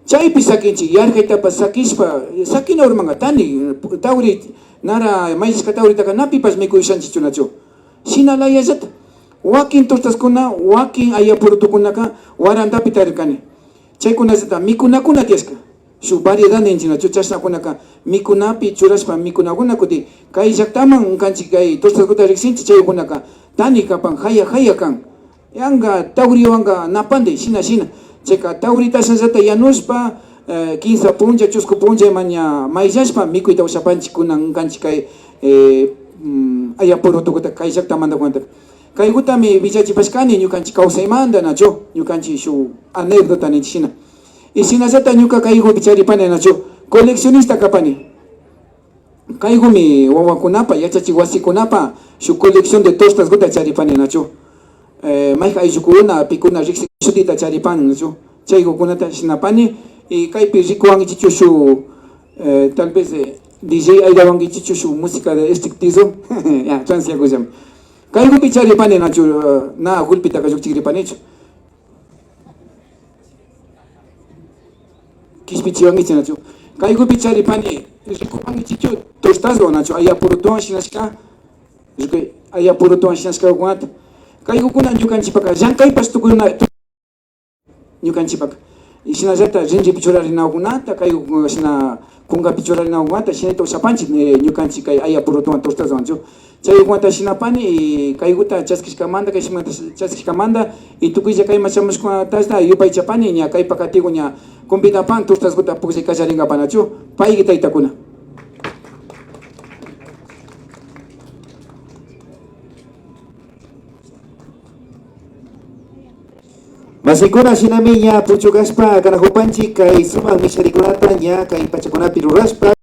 Chaypi sakinchik yarkaytapash sakishpa sakina urmanka tanik tawri nara mayllashka tawritaka na pipash mikuy ushanchikchu nachu. Shina layallata wakin tostaskuna, wakin aya purutukunaka warantapi tarirkani. Chaykunallata mikunakuna tiyashka. Shuk variedad ninchik nachu, chashnakunaka mikunapi churashpa mikunakuna kutin kay llaktaman ñukanchik kay tostaskuta riksinchik, chaykunaka tanik kapan, jaya jaya kan. Yanka tawriwanka napandi, shina, shina. Chayka tawrita ashnallata yanushpa, eh, kinsa puncha, chusku puncha ima ña mayllashpa mikuyta ushapanchik kunan ñukanchik kay, eh, mm, aya purutukuta kay llaktamantakunata. Kaygutami willachipashkani ñukanchik kawsaymanta, nachu? Ñukanchik shuk anécdota ninchik shina. Y shinallata ñuka kaygupi charipani, nachu? Coleccionista kapani. Kaygumi wawakunapa, yachachik wasikunapa shuk colección de tostasguta charipani, nachu? Eh, mayjan ayllukuna, pikuna riksin shutita charipani, nachu? Chaygukunata shinapani, y kaypi rikuwankichichu shuk, eh, tal vez, eh, D J ayllawankichichu shuk música de estrictizo, ya, transiakullami. Kaygupi charipani, nachu, eh, na gulpitaka llukchikripanichu. Kishpichiwankichik nachu. Kaygupi charipani, rikupankichikchu tostaswan nachu, aya purutuwan shinashka, rikuy, aya purutuwan shinashkakunata. Kaygukuna ñukanchikpaka llankaypash tukuna, tu-, ñukanchikpaka. Y shinallata rinripi churarinakunata, kaygu shina kunkapi churarinakuwanta, shinallata ushapanchik, eh, ñukanchik kay aya purutuwan, tortaswanchu. Chaykuwanta shinapani, y kaykuta chaskishkamanta, kay shimanta chaskishkamanta, y tukuylla kayman shamushkatashna yupaychapani, ña kay pakatiku ña convidapan tortaskuta pukllay kallarinkapanachu, payki taytakuna. Mashikuna, shinami ña puchukashpa kanakupanchik kay sumak misharikunata ña kay pachakunapi rurashpa.